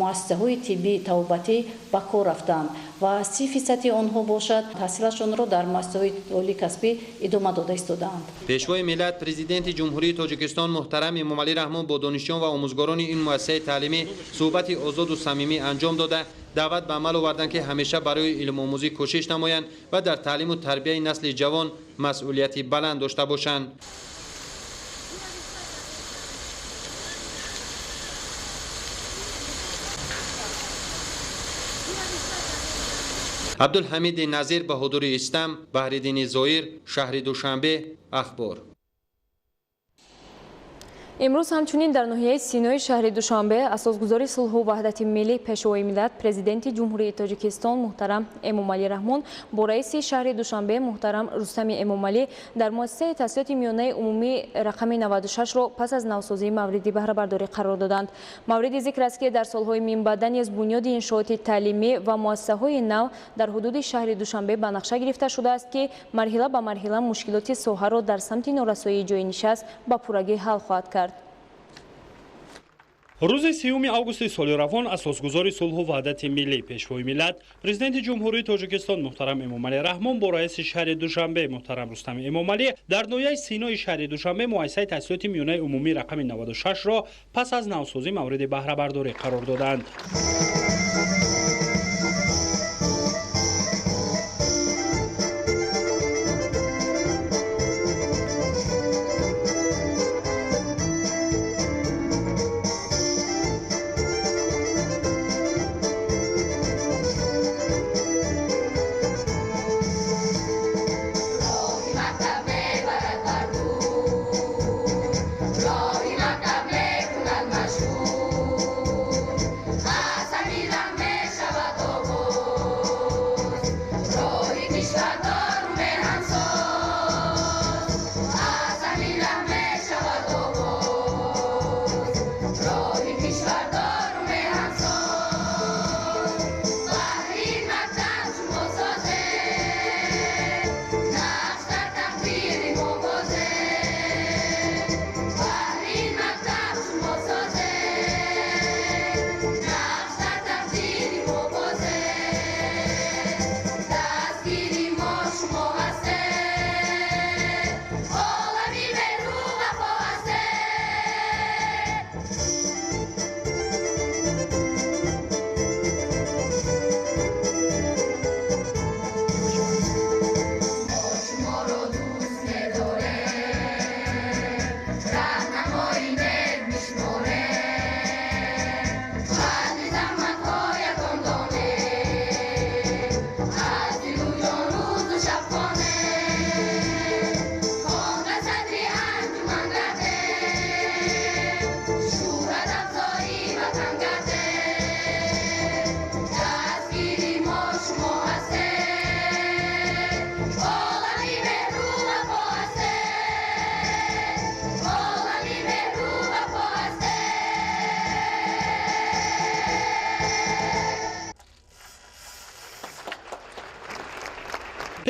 муассисаҳои тиббии табобатӣ ба кор рафтанд ва 30% онҳо бошад таҳсилашонро дар муассисаҳои олии касбӣ идома дода истодаанд. Пешвои миллат, Президенти Ҷумҳурии Тоҷикистон муҳтарам Эмомалӣ Раҳмон бо донишҷӯён ва омӯзгорони ин муассисаи таълимӣ суҳбати озоду самимӣ анҷом дода, даъват ба амал оварданд, ки ҳамеша барои илмомӯзӣ кӯшиш намоянд ва дар таълиму тарбияи насли ҷавон масъулияти баланд дошта бошанд. Абдулҳамиди Назир, Баҳодури Истам, Баҳриддини Зоир, шаҳри Душанбе, Ахбор. Имрӯз ҳамчунин дар ноҳияи Синои шаҳри Душанбе асосгузори сулҳу ваҳдати миллӣ, Пешвои миллат, Президенти Ҷумҳурии Тоҷикистон муҳтарам Эмомалӣ Раҳмон бо раиси шаҳри Душанбе муҳтарам Рустами Эмомалӣ дар муассисаи таҳсилоти миёнаи умумӣ рақами 96-ро пас аз навсозии мавриди баҳрабардорӣ қарор доданд. Мавриди зикр аст, ки дар солҳои минбаъда низ бунёди иншооти таълимӣ ва муассисаҳои нав дар ҳудуди шаҳри Душанбе ба нақша гирифта шудааст, ки марҳила ба марҳила мушкилоти соҳаро дар самти норасоии ҷойи нишаст ба пуррагӣ ҳал хоҳад кард. Рӯзи 3 августи соли равон асосгузори сулҳу ваҳдати миллӣ, Пешвои миллат, Президенти Ҷумҳурии Тоҷикистон муҳтарам Эмомалӣ Раҳмон бо раиси шаҳри Душанбе муҳтарам Рустами Эмомалӣ дар ноҳияи Синои шаҳри Душанбе муассисаи таҳсилоти миёнаи умумӣ рақами 96-ро пас аз навсозӣ мавриди баҳрабардорӣ қарор доданд.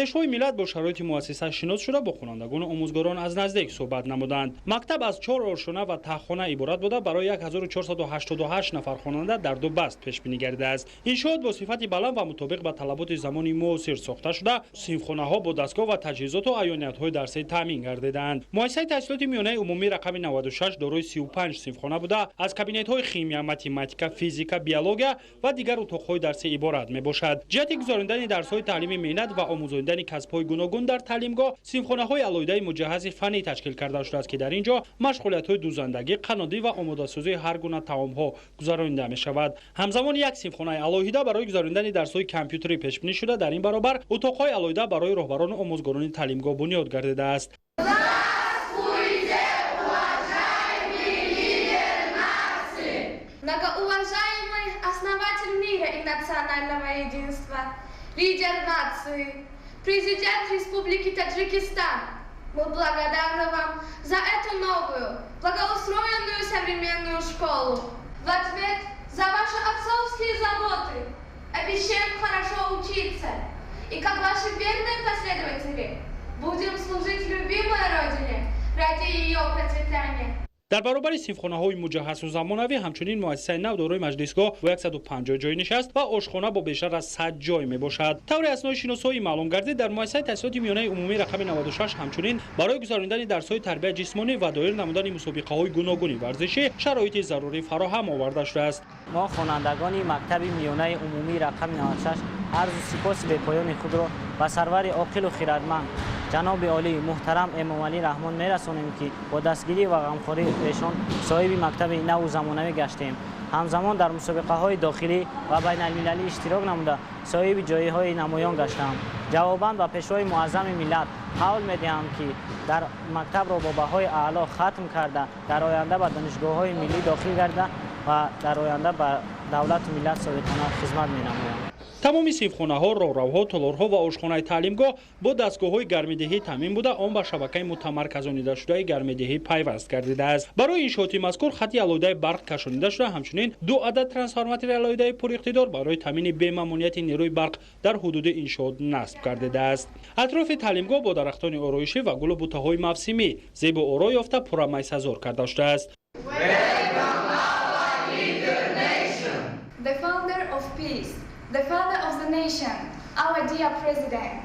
Пешвои миллат бо шароити муассиса шинос шуда, бо хонандагону омӯзгорон аз наздик суҳбат намуданд. Мактаб аз 4 ошёна ва таҳхона иборат буда, барои 1488 нафар хонанда дар ду баст пешбинӣ гардидааст. Иншоот бо сифати баланд ва мутобиқ ба талаботи замони муосир сохта шуда, синфхонаҳо бо дастгоҳ ва таҷҳизоту аёниятҳои дарсӣ таъмин гардидаанд. Муассисаи таҳсилоти миёнаи умумӣ рақами 96 дорои 35 синфхона буда, аз кабинетҳои химия, математика, физика, биология ва дигар утоқҳои дарсӣ иборат мебошад. Ҷиҳати гузаронидани дарсҳои таълими меҳнат ва омӯзонидани касбҳои гуногун дар таълимгоҳ синфхонаҳои алоҳидаи муҷаҳҳази фаннӣ ташкил карда шудааст, ки дар ин ҷо машғулиятҳои дӯзандагӣ, қаннодӣ ва омодасозии ҳар гуна таомҳо гузаронида мешавад. Ҳамзамон як синфхонаи алоҳида барои гузаронидани дарсҳои компютерӣ пешбинӣ шуда, дар ин баробар утоқҳои алоҳида барои роҳбарону омӯзгорони таълимгоҳ бунёд гардидааст. Многоуважаемый основатель мира и национального единства, лидер нации, президент Республики Таджикистан, мы благодарны вам за эту новую, благоустроенную современную школу. В ответ за ваши отцовские заботы обещаем хорошо учиться и, как ваши верные последователи, будем служить любимой Родине ради ее процветания. Дар баробари синфхонаҳои муҷаҳҳазу замонавӣ ҳамчунин муассисаи нав дорои маҷлисгоҳ бо 150 ҷой нишаст ва ошхона бо бештар аз 100 ҷой мебошад. Тавре аснои шиносоӣ маълум гардид, дар муассисаи таҳсилоти миёнаи умумӣ рақами 96 ҳамчунин барои гузаронидани дарсҳои тарбияи ҷисмонӣ ва доир намудани мусобиқаҳои гуногуни варзишӣ шароити зарурӣ фароҳам оварда шудааст. Мо хонандагони мактаби миёнаи умумӣ рақами 96 арзу сипоси бепоёни худро ба сарвари оқилу хирадманд ҷаноби олӣ муҳтарам Эмомалӣ Раҳмон мерасонем, ки бо дастгирӣ ва ғамхории эшон соҳиби мактаби наву замонавӣ гаштем. Ҳамзамон дар мусобиқаҳои дохилӣ ва байналмилалӣ иштирок намуда, соҳиби ҷойҳои намоён гаштам. Ҷавобан ба Пешвои Муаззами миллат қавл медиҳам, ки дар мактабро бо баҳои аъло хатм карда, дар оянда ба донишгоҳҳои миллӣ дохил гарда ва дар оянда ба давлату миллат содиқона хизмат менамоям. Тамоми синфхонаҳо, роҳравҳо, толорҳо ва ошхонаи таълимгоҳ бо дастгоҳҳои гармидиҳӣ таъмин буда, он ба шабакаи мутамарказонидашудаи гармидиҳӣ пайваст гардидааст. Барои иншооти мазкур хати алоҳидаи барқ кашонида шуда, ҳамчунин ду адад трансформатори алоҳидаи пуриқтидор барои таъмини бемамониати нерӯи барқ дар ҳудуди иншоот насб гардидааст. Атрофи таълимгоҳ бо дарахтони ороишӣ ва гулу бутаҳои мавсимӣ зебу оро ёфта, пурра майсазор карда шудааст. The founder of peace, the father of the nation, our dear president,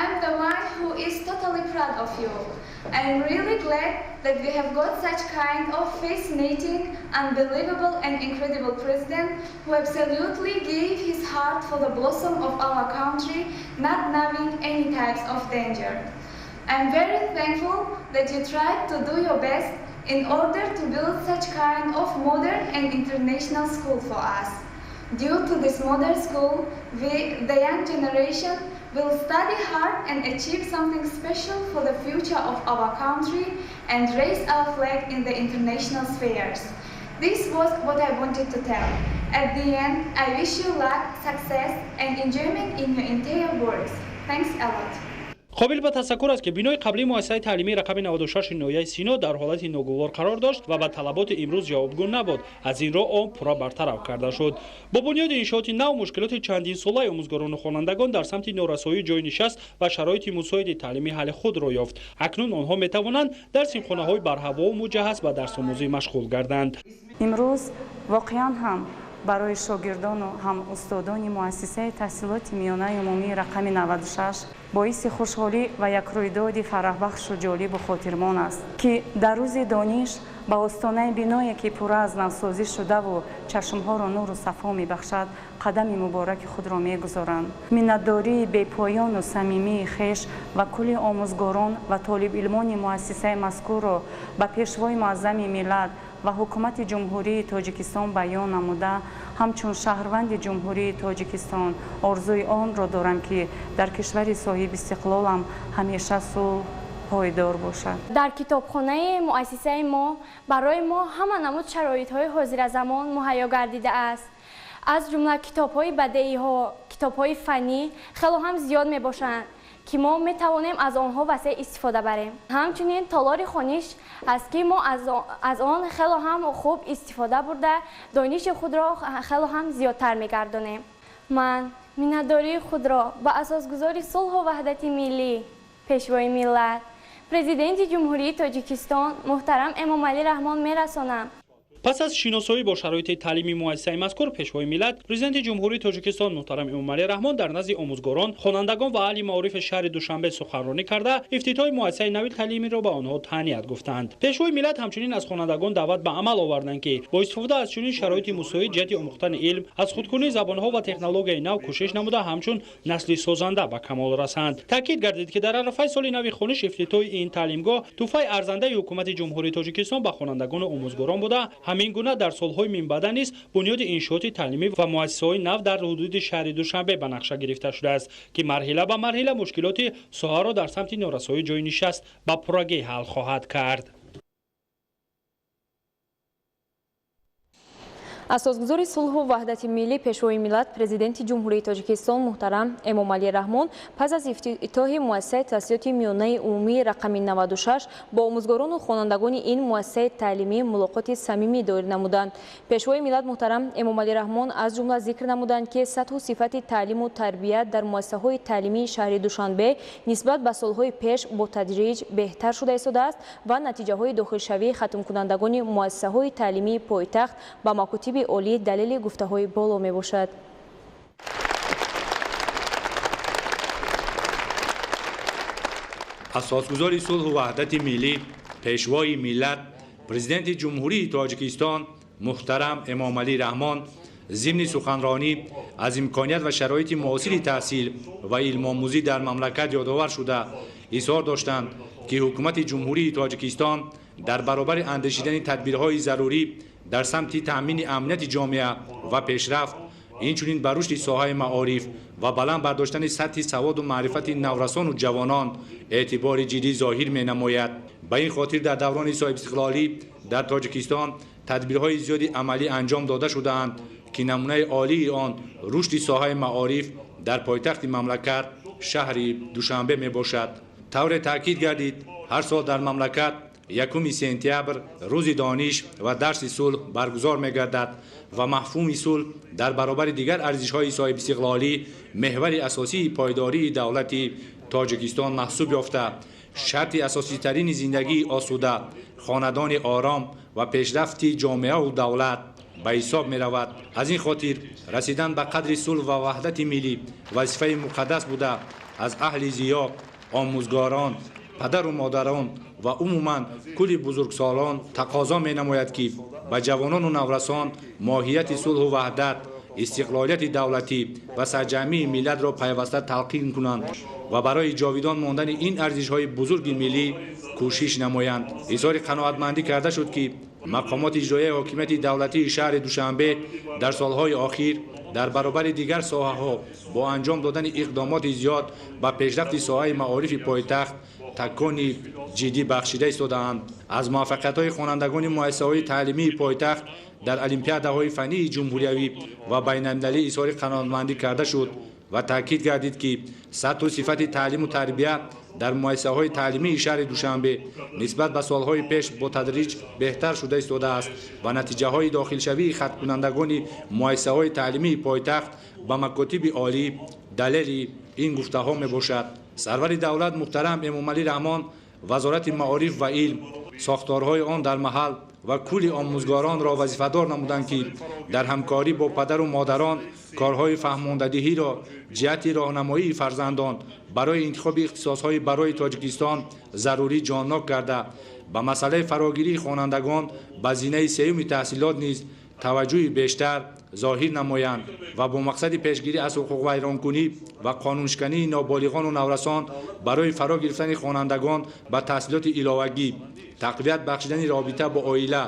I'm the one who is totally proud of you. I'm really glad that we have got such kind of fascinating, unbelievable and incredible president who absolutely gave his heart for the blossom of our country, not knowing any types of danger. I'm very thankful that you tried to do your best in order to build such kind of modern and international school for us. Due to this modern school, we, the young generation, will study hard and achieve something special for the future of our country and raise our flag in the international spheres. This was what I wanted to tell. At the end, I wish you luck, success and enjoyment in your entire works. Thanks a lot. Қобил ба тасаккур аст, ки бинои қаблии муассисаи таълимии рақами 96 ноҳияи Сино дар ҳолати ногувор қарор дошт ва ба талаботи имрӯз ҷавобгӯ набуд. Аз ин рӯ он пурра бартараф карда шуд. Бо бунёди иншооти нав мушкилоти чандинсолаи омӯзгорону хонандагон дар самти норасоии ҷойи нишаст ва шароити мусоиди таълимӣ ҳалли худро ёфт. Акнун онҳо метавонанд дар синфхонаҳои барҳавову муҷаҳҳаз ба дарсомӯзӣ машғул гарданд. Имрӯз воқеан ҳам барои шогирдону ҳам устодони муассисаи таҳсилоти миёнаи умумии рақами 96 боиси хушҳолӣ ва як рӯйдоди фараҳбахшу ҷолибу хотирмон аст, ки дар рӯзи дониш ба остонаи биное, ки пурра аз навсозӣ шудаву чашмҳоро нуру сафо мебахшад, қадами мубораки худро мегузоранд. Миннатдории бепоёну самимии хеш ва кулли омӯзгорон ва толибилмони муассисаи мазкурро ба Пешвои Муаззами миллат ва Ҳукумати Ҷумҳурии Тоҷикистон баён намуда, ҳамчун шаҳрванди Ҷумҳурии Тоҷикистон орзуи онро дорам, ки дар кишвари соҳибистиқлолам ҳамеша сулҳ пойдор бошад. Дар китобхонаи муассисаи мо барои мо ҳама намуд шароитҳои ҳозиразамон муҳайё гардидааст. Аз ҷумла китобҳои бадеиҳо, китобҳои фаннӣ хело ҳам зиёд мебошанд, ки мо метавонем аз онҳо васеъ истифода барем. Ҳамчунин толори хониш аст, ки мо аз он хело ҳам хуб истифода бурда, дониши худро хело ҳам зиёдтар мегардонем. Ман миннатдории худро ба асосгузори сулҳу ваҳдати миллӣ, Пешвои миллат, Президенти Ҷумҳурии Тоҷикистон муҳтарам Эмомалӣ Раҳмон мерасонам. Пас аз шиносоӣ бо шароити таълими муассисаи мазкур, Пешвои миллат, Президенти Ҷумҳурии Тоҷикистон муҳтарам Эмомалӣ Раҳмон дар назди омӯзгорон, хонандагон ва аҳли маорифи шаҳри Душанбе суханронӣ карда, ифтитоҳи муассисаи нави таълимиро ба онҳо таҳният гуфтанд. Пешвои миллат ҳамчунин аз хонандагон даъват ба амал оварданд, ки бо истифода аз чунин шароити мусоид ҷиҳати омӯхтани илм, аз худкунии забонҳо ва технологияи нав кӯшиш намуда, ҳамчун насли созанда ба камол расанд. Таъкид гардид, ки дар арафаи соли нави хониш ифтитоҳи ин таълимгоҳ тӯҳфаи арзандаи Ҳукумати Ҷумҳурии Тоҷикистон ба хонандагону омӯзгорон буда, ҳамин гуна дар солҳои минбаъда низ бунёди иншооти таълимӣ ва муассисаҳои нав дар ҳудуди шаҳри Душанбе ба нақша гирифта шудааст, ки марҳила ба марҳила мушкилоти соҳаро дар самти норасоии ҷойи нишаст ба пуррагӣ ҳал хоҳад кард. Асосгузори сулҳу ваҳдати миллӣ, Пешвои миллат, Президенти Ҷумҳурии Тоҷикистон муҳтарам Эмомалӣ Раҳмон пас аз ифтитоҳи муассисаи таҳсилоти миёнаи умумии рақами 96 бо омӯзгорону хонандагони ин муассисаи таълимӣ мулоқоти самимӣ доир намуданд. Пешвои миллат муҳтарам Эмомалӣ Раҳмон аз ҷумла зикр намуданд, ки сатҳу сифати таълиму тарбият дар муассисаҳои таълимии шаҳри Душанбе нисбат ба солҳои пеш бо тадриҷ беҳтар шуда истодааст ва натиҷаҳои дохилшавии хатмкунандагони муассисаҳои таълимии пойтахт ба макотиби олӣ далели гуфтаҳои боло мебошад. Асосгузори сулҳу ваҳдати миллӣ, Пешвои миллат, Президенти Ҷумҳурии Тоҷикистон муҳтарам Эмомалӣ Раҳмон зимни суханронӣ аз имконият ва шароити муосири таҳсил ва илмомӯзӣ дар мамлакат ёдовар шуда, изҳор доштанд, Ки ҳукумати Ҷумҳурии Тоҷикистон дар баробари андешидани тадбирҳои зарурӣ дар самти таъмини амнияти ҷомеа ва пешрафт, инчунин ба рушди соҳаи маориф ва баланд бардоштани сатҳи саводу маърифати наврасону ҷавонон эътибори ҷиддӣ зоҳир менамояд. Ба ин хотир дар даврони соҳибистиқлолӣ дар Тоҷикистон тадбирҳои зиёди амалӣ анҷом дода шудаанд, ки намунаи олии он рушди соҳаи маориф дар пойтахти мамлакат шаҳри Душанбе мебошад. Тавре таъкид гардид, ҳар сол дар мамлакат 1 сентябр рӯзи дониш ва дарси сулҳ баргузор мегардад ва мафҳуми сулҳ дар баробари дигар арзишҳои соҳибистиқлолӣ меҳвари асосии пойдории давлати Тоҷикистон маҳсуб ёфта, шарти асоситарини зиндагии осуда, хонадони ором ва пешрафти ҷомеаву давлат ба ҳисоб меравад. Аз ин хотир расидан ба қадри сулҳ ва ваҳдати миллӣ вазифаи муқаддас буда, аз аҳли зиё, омӯзгорон, падару модарон ва умуман кулли бузургсолон тақозо менамояд, ки ба ҷавонону наврасон моҳияти сулҳу ваҳдат, истиқлолияти давлатӣ ва сарҷамъии миллатро пайваста талқин кунанд ва барои ҷовидон мондани ин арзишҳои бузурги миллӣ кӯшиш намоянд. Изҳори қаноатмандӣ карда шуд, ки мақомоти иҷроияи ҳокимияти давлатии шаҳри Душанбе дар солҳои охир дар баробари дигар соҳаҳо бо анҷом додани иқдомоти зиёд ба пешрафти соҳаи маорифи пойтахт такони ҷиддӣ бахшида истодаанд. Аз муваффақиятҳои хонандагони муассисаҳои таълимии пойтахт дар олимпиадаҳои фаннии ҷумҳуриявӣ ва байналмилалӣ изҳори қаноатмандӣ карда шуд ва таъкид гардид, ки сатҳу сифати таълиму тарбия дар муассисаҳои таълимии шаҳри Душанбе нисбат ба солҳои пеш бо тадриҷ беҳтар шуда истодааст ва натиҷаҳои дохилшавии хатмкунандагони муассисаҳои таълимии пойтахт ба макотиби олӣ далели ин гуфтаҳо мебошад. Сарвари давлат муҳтарам Эмомалӣ Раҳмон Вазорати маориф ва илм, сохторҳои он дар маҳал ва кулли омӯзгоронро вазифадор намуданд, ки дар ҳамкорӣ бо падару модарон корҳои фаҳмондадиҳиро ҷиҳати роҳнамоии фарзандон барои интихоби ихтисосҳои барои Тоҷикистон зарурӣ ҷоннок карда, ба масъалаи фарогирии хонандагон ба зинаи сеюми таҳсилот низ таваҷҷӯҳи бештар зоҳир намоянд ва бо мақсади пешгирӣ аз ҳуқуқвайронкунӣ ва қонуншикании ноболиғону наврасон барои фаро гирифтани хонандагон ба таҳсилоти иловагӣ, тақвият бахшидани робита бо оила,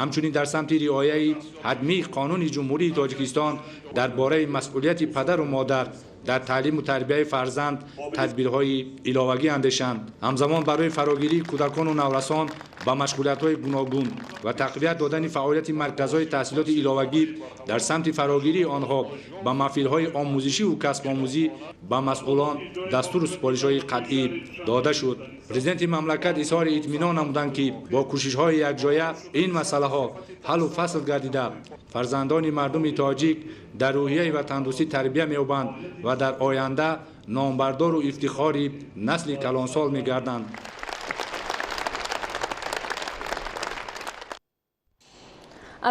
ҳамчунин дар самти риояи ҳатмии қонуни Ҷумҳурии Тоҷикистон дар бораи масъулияти падару модар дар таълиму тарбияи фарзанд тадбирҳои иловагӣ андешанд. Ҳамзамон барои фарогирии кӯдакону наврасон ба машғулиятҳои гуногун ва тақвият додани фаъолияти марказҳои таҳсилоти иловагӣ дар самти фарогирии онҳо ба маҳфилҳои омӯзишиву касбомӯзӣ ба масъулон дастуру супоришҳои қатъӣ дода шуд. Президенти мамлакат изҳори итминон намуданд, ки бо кӯшишҳои якҷоя ин масъалаҳо ҳаллу фасл гардида, фарзандони мардуми тоҷик дар рӯҳияи ватандӯстӣ тарбия меёбанд ва дар оянда номбардору ифтихори насли калонсол мегарданд.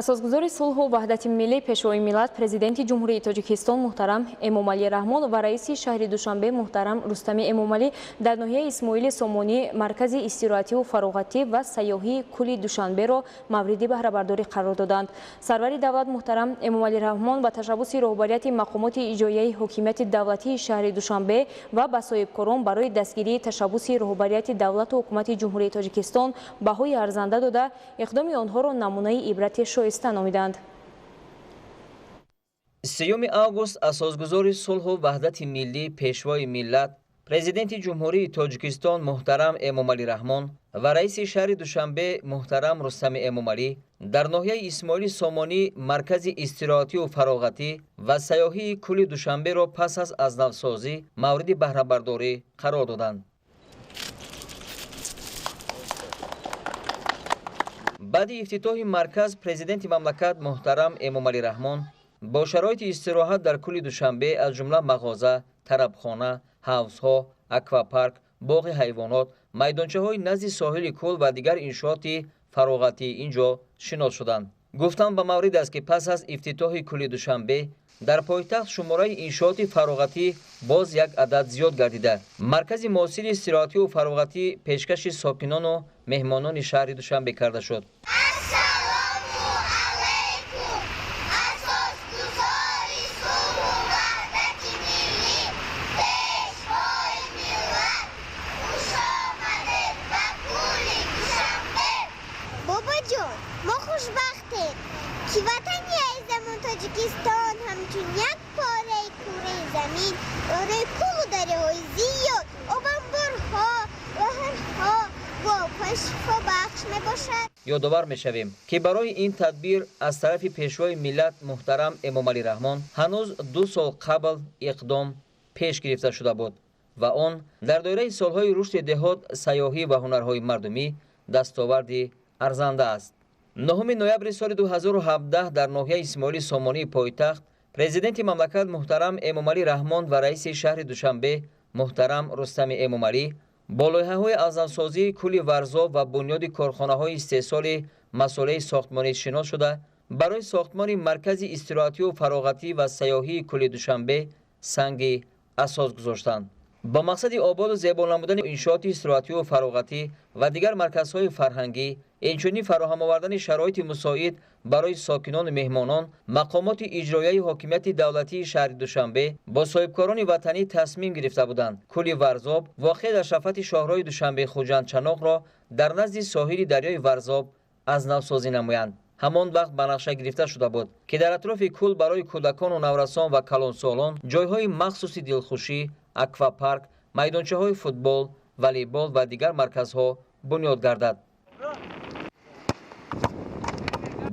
Асосгузори сулҳу ваҳдати миллӣ, Пешвои миллат, Президенти Ҷумҳурии Тоҷикистон муҳтарам Эмомалӣ Раҳмон ва раиси шаҳри Душанбе муҳтарам Рустами Эмомалӣ дар ноҳияи Исмоили Сомонӣ маркази истироҳативу фароғатӣ ва сайёҳии кӯли Душанберо мавриди баҳрабардорӣ қарор доданд. Сарвари давлат муҳтарам Эмомалӣ Раҳмон ба ташаббуси роҳбарияти мақомоти иҷроияи ҳокимияти давлатии шаҳри Душанбе ва ба соҳибкорон барои дастгирии ташаббуси роҳбарияти давлату ҳукумати Ҷумҳурии Тоҷикистон баҳои арзанда дода, иқдоми онҳоро намунаи ибрати шоиста номиданд. 3 август асосгузори сулҳу ваҳдати миллӣ, Пешвои миллат, Президенти Ҷумҳурии Тоҷикистон муҳтарам Эмомалӣ Раҳмон ва раиси шаҳри Душанбе муҳтарам Рустами Эмомалӣ дар ноҳияи Исмоили Сомонӣ маркази истироҳативу фароғатӣ ва сайёҳии кӯли Душанберо пас аз азнавсозӣ мавриди баҳрабардорӣ қарор доданд. Баъди ифтитоҳи марказ президенти мамлакат муҳтарам Эмомалӣ Раҳмон бо шароити истироҳат дар кӯли Душанбе аз ҷумла мағоза, тарабхона, ҳавзҳо, аквапарк, боғи ҳайвонот, майдончаҳои назди соҳили кӯл ва дигар иншооти фароғатӣ ин ҷо шинос шуданд. Гуфтан ба маврид аст, ки пас аз ифтитоҳи кӯли Душанбе дар пойтахт шумораи иншооти фароғатӣ боз як адад зиёд гардида, маркази муосири истироҳативу фароғатӣ пешкаши сокинону меҳмонони шаҳри Душанбе карда шуд. омӯхтем, ки ватани азизамон Тоҷикистон ҳамчун як пораи кураи замин дорои кӯлу дарёҳои зиёд, обанборҳо, баҳрҳо ва обҳои шифобахш мебошад. Ёдовар мешавем, ки барои ин тадбир аз тарафи Пешвои миллат муҳтарам Эмомалӣ Раҳмон ҳанӯз 2 сол қабл иқдом пеш гирифта шуда буд ва он дар доираи солҳои рушди деҳот, сайёҳӣ ва ҳунарҳои мардумӣ дастоварди арзанда аст. 9 ноябри соли 2017 дар ноҳияи Исмоили Сомонии пойтахт Президенти мамлакат муҳтарам Эмомалӣ Раҳмон ва раиси шаҳри Душанбе муҳтарам Рустами Эмомалӣ бо лоиҳаҳои азнавсозии кӯли Варзоб ва бунёди корхонаҳои истеҳсоли масолеҳи сохтмонӣ шинос шуда, барои сохтмони маркази истироҳатию фароғатӣ ва сайёҳии кӯли Душанбе санги асос гузоштанд. Бо мақсади ободу зебо намудани иншооти истироҳатию фароғатӣ ва дигар марказҳои фарҳангӣ, инчунин фароҳам овардани шароити мусоид барои сокинону меҳмонон, мақомоти иҷроияи ҳокимияти давлатии шаҳри Душанбе бо соҳибкорони ватанӣ тасмим гирифта буданд кӯли Варзоб воқеъ дар шафати шоҳроҳи Душанбе-Хуҷанд-Чаноқро дар назди соҳили дарёи Варзоб аз навсозӣ намоянд. Ҳамон вақт ба нақша гирифта шуда буд, ки дар атрофи кӯл барои кӯдакону наврасон ва калонсолон ҷойҳои махсуси дилхушӣ, аквапарк, майдончаҳои футбол, волейбол ва дигар марказҳо бунёд гардад.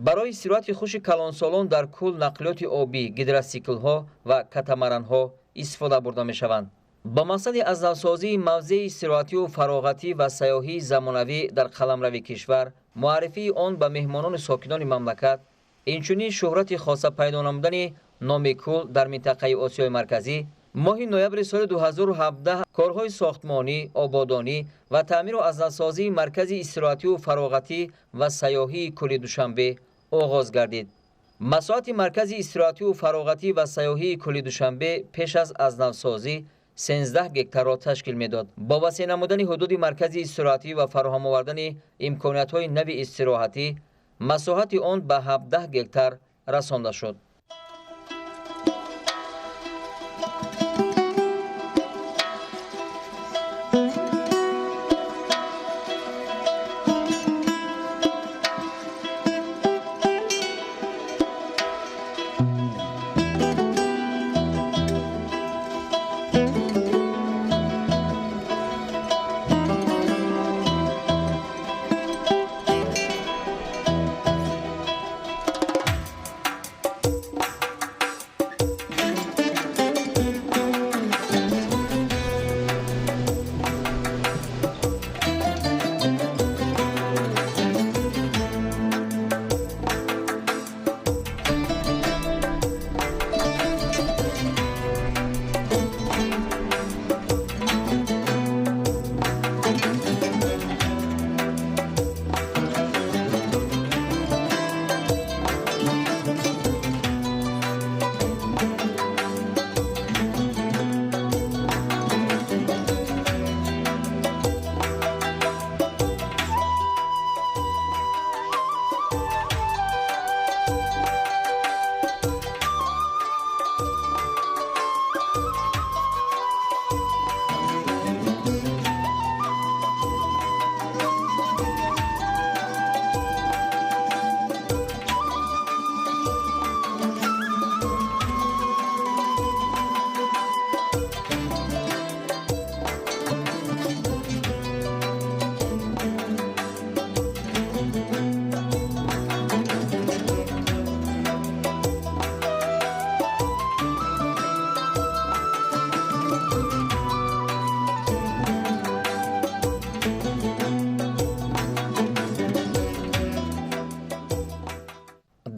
Барои истироҳати хуши калонсолон дар кӯл нақлиёти обӣ, гидросиклҳо ва катамаранҳо истифода бурда мешаванд. Бо мақсади аз навсозии мавзеи истироҳатию фароғатӣ ва сайёҳии замонавӣ дар қаламрави кишвар, муаррифии он ба меҳмонону сокинони мамлакат, инчунин шӯҳрати хоса пайдо намудани номи кӯл дар минтақаи Осиёи Марказӣ, моҳи ноябри соли 2017 корҳои сохтмонӣ, ободонӣ ва таъмиру аз навсозии маркази истироҳатию фароғатӣ ва сайёҳии кӯли Душанбе оғоз гардид. Масоҳати маркази истироҳатию фароғатӣ ва сайёҳии кӯли Душанбе пеш аз навсозӣ 13 гектарро ташкил медод. Бо васеъ намудани ҳудуди маркази истироҳатӣ ва фароҳам овардани имкониятҳои нави истироҳатӣ, масоҳати он ба 17 гектар расонда шуд.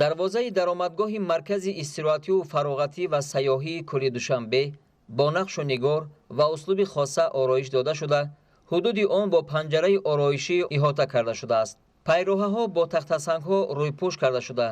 Дарвозаи даромадгоҳи маркази истироҳатию фароғатӣ ва сайёҳии кӯли Душанбе бо нақшу нигор ва услуби хоса ороиш дода шуда, ҳудуди он бо панҷараи ороишӣ иҳота карда шудааст. Пайроҳаҳо бо тахтасангҳо рӯйпӯш карда шуда,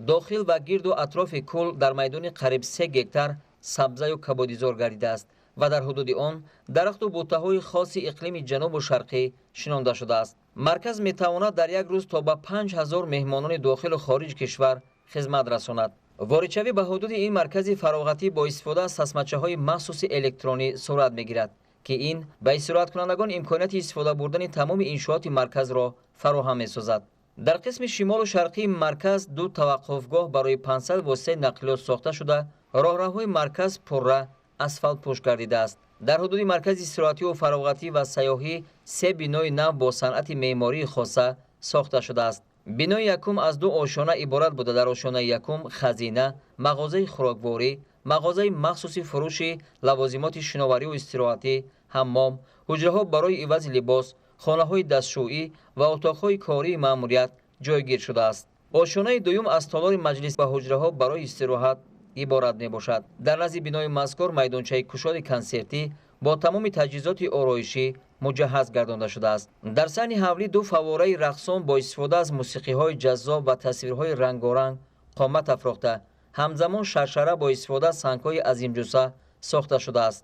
дохил ва гирду атрофи кӯл дар майдони қариб 3 гектар сабзаю кабудизор гардидааст ва дар ҳудуди он дарахту бутаҳои хоси иқлими ҷанубу шарқӣ шинонда шудааст. Марказ метавонад дар як рӯз то ба 5000 меҳмонони дохилу хориҷи кишвар хизмат расонад. Воридшавӣ ба ҳудуди ин маркази фароғатӣ бо истифода аз тасмачаҳои махсуси электронӣ сурат мегирад, ки ин ба истироҳаткунандагон имконияти истифода бурдани тамоми иншооти марказро фароҳам месозад. Дар қисми шимолу шарқии марказ ду таваққуфгоҳ барои 500 воситаи нақлиёт сохта шуда, роҳравҳои марказ пурра асфалтпӯш гардидааст. Дар ҳудуди маркази истироҳативу фароғатӣ ва сайёҳӣ се бинои нав бо санъати меъмории хоса сохта шудааст. Бинои якум аз ду ошёна иборат буда, дар ошёнаи якум хазина, мағозаи хӯрокворӣ, мағозаи махсуси фурӯши лавозимоти шиновариву истироҳатӣ, ҳаммом, ҳуҷраҳо барои ивази либос, хонаҳои дастшӯӣ ва утоқҳои кории маъмурият ҷойгир шудааст. Ошёнаи дуюм аз толори маҷлис ва ҳуҷраҳо барои истироҳат иборат мебошад. Дар назди бинои мазкур майдончаи кушоди консертӣ бо тамоми таҷҳизоти ороишӣ муҷаҳҳаз гардонда шудааст. Дар саҳни ҳавлӣ ду фаввораи рақсон бо истифода аз мусиқиҳои ҷаззоб ва тасвирҳои рангоранг қомат афрохта, ҳамзамон шаршара бо истифода аз сангҳои азимҷусса сохта шудааст.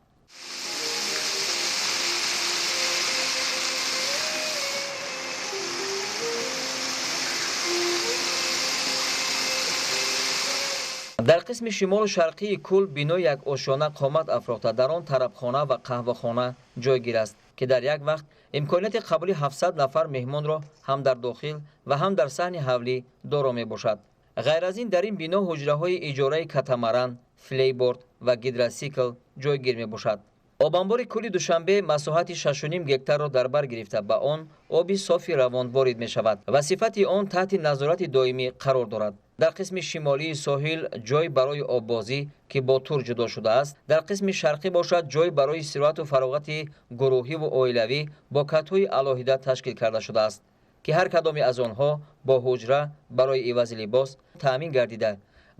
Дар қисми шимолу шарқии кӯл бинои як ошёна қомат афрохта, дар он тарабхона ва қаҳвахона ҷойгир аст, ки дар як вақт имконияти қабули 700 нафар меҳмонро ҳам дар дохил ва ҳам дар саҳни ҳавлӣ доро мебошад. Ғайр аз ин дар ин бино ҳуҷраҳои иҷораи катамаран, флейборд ва гидросикл ҷойгир мебошад. Обанбори кӯли Душанбе масоҳати 6,5 гектарро дар бар гирифта, ба он оби софи равон ворид мешавад ва сифати он таҳти назорати доимӣ қарор дорад. Дар қисми шимолии соҳил ҷой барои оббозӣ, ки бо тур ҷудо шудааст, дар қисми шарқӣ бошад ҷой барои истироҳату фароғати гурӯҳиву оилавӣ бо катҳои алоҳида ташкил карда шудааст, ки ҳар кадоме аз онҳо бо ҳуҷра барои ивази либос таъмин гардида,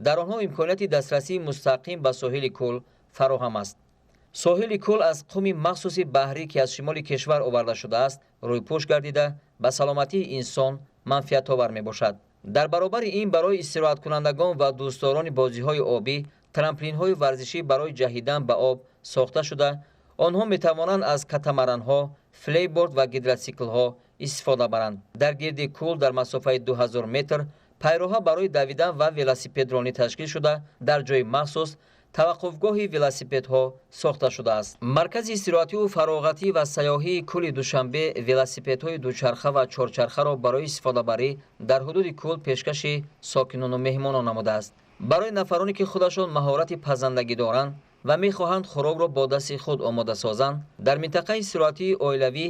дар онҳо имконияти дастрасии мустақим ба соҳили кӯл фароҳам аст. Соҳили кӯл аз қуми махсуси баҳрӣ, ки аз шимоли кишвар оварда шудааст, рӯйпӯш гардида, ба саломатии инсон манфиатовар мебошад. Дар баробари ин барои истироҳаткунандагон ва дӯстдорони бозиҳои обӣ трамплинҳои варзишӣ барои ҷаҳидан ба об сохта шуда, онҳо метавонанд аз катамаранҳо, флейборд ва гидросиклҳо истифода баранд. Дар гирди кӯл дар масофаи 2000 метр пайроҳа барои давидан ва велосипедронӣ ташкил шуда, дар ҷои махсус таваққуфгоҳи велосипедҳо сохта шудааст. Маркази истироҳативу фароғатӣ ва сайёҳии кӯли Душанбе велосипедҳои дучарха ва чорчархаро барои истифодабарӣ дар ҳудуди кӯл пешкаши сокинону меҳмонон намудааст. Барои нафароне ки худашон маҳорати пазандагӣ доранд ва мехоҳанд хӯрокро бо дасти худ омода созанд, дар минтақаи истироҳатии оилавӣ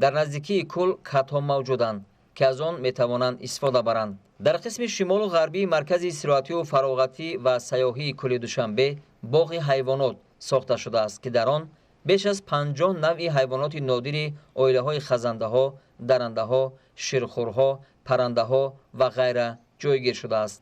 дар наздикии кӯл катҳо мавҷуданд, ки аз он метавонанд истифода баранд. Дар қисми шимолу ғарбии маркази истироҳативу фароғатӣ ва сайёҳии кӯли Душанбе боғи ҳайвонот сохта шудааст, ки дар он беш аз 50 навъи ҳайвоноти нодири оилаҳои хазандаҳо, дарандаҳо, ширхӯрҳо, паррандаҳо ва ғайра ҷойгир шудааст.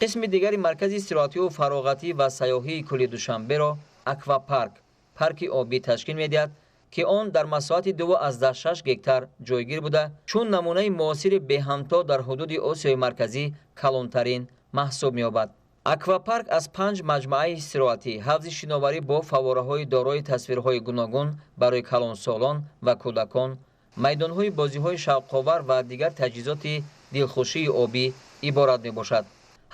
Қисми дигари маркази истироҳативу фароғатӣ ва сайёҳии кӯли Душанберо аквапарк, парки обӣ ташкил медиҳад, ки он дар масоҳати 2,6 гектар ҷойгир буда, чун намунаи муосири беҳамто дар ҳудуди Осиёи Марказӣ калонтарин маҳсуб меёбад. Аквапарк аз 5 маҷмӯаи истироҳатӣ, ҳавзи шиноварӣ бо фаввораҳои дорои тасвирҳои гуногун барои калонсолон ва кӯдакон, майдонҳои бозиҳои шавқовар ва дигар таҷҳизоти дилхушии обӣ иборат мебошад.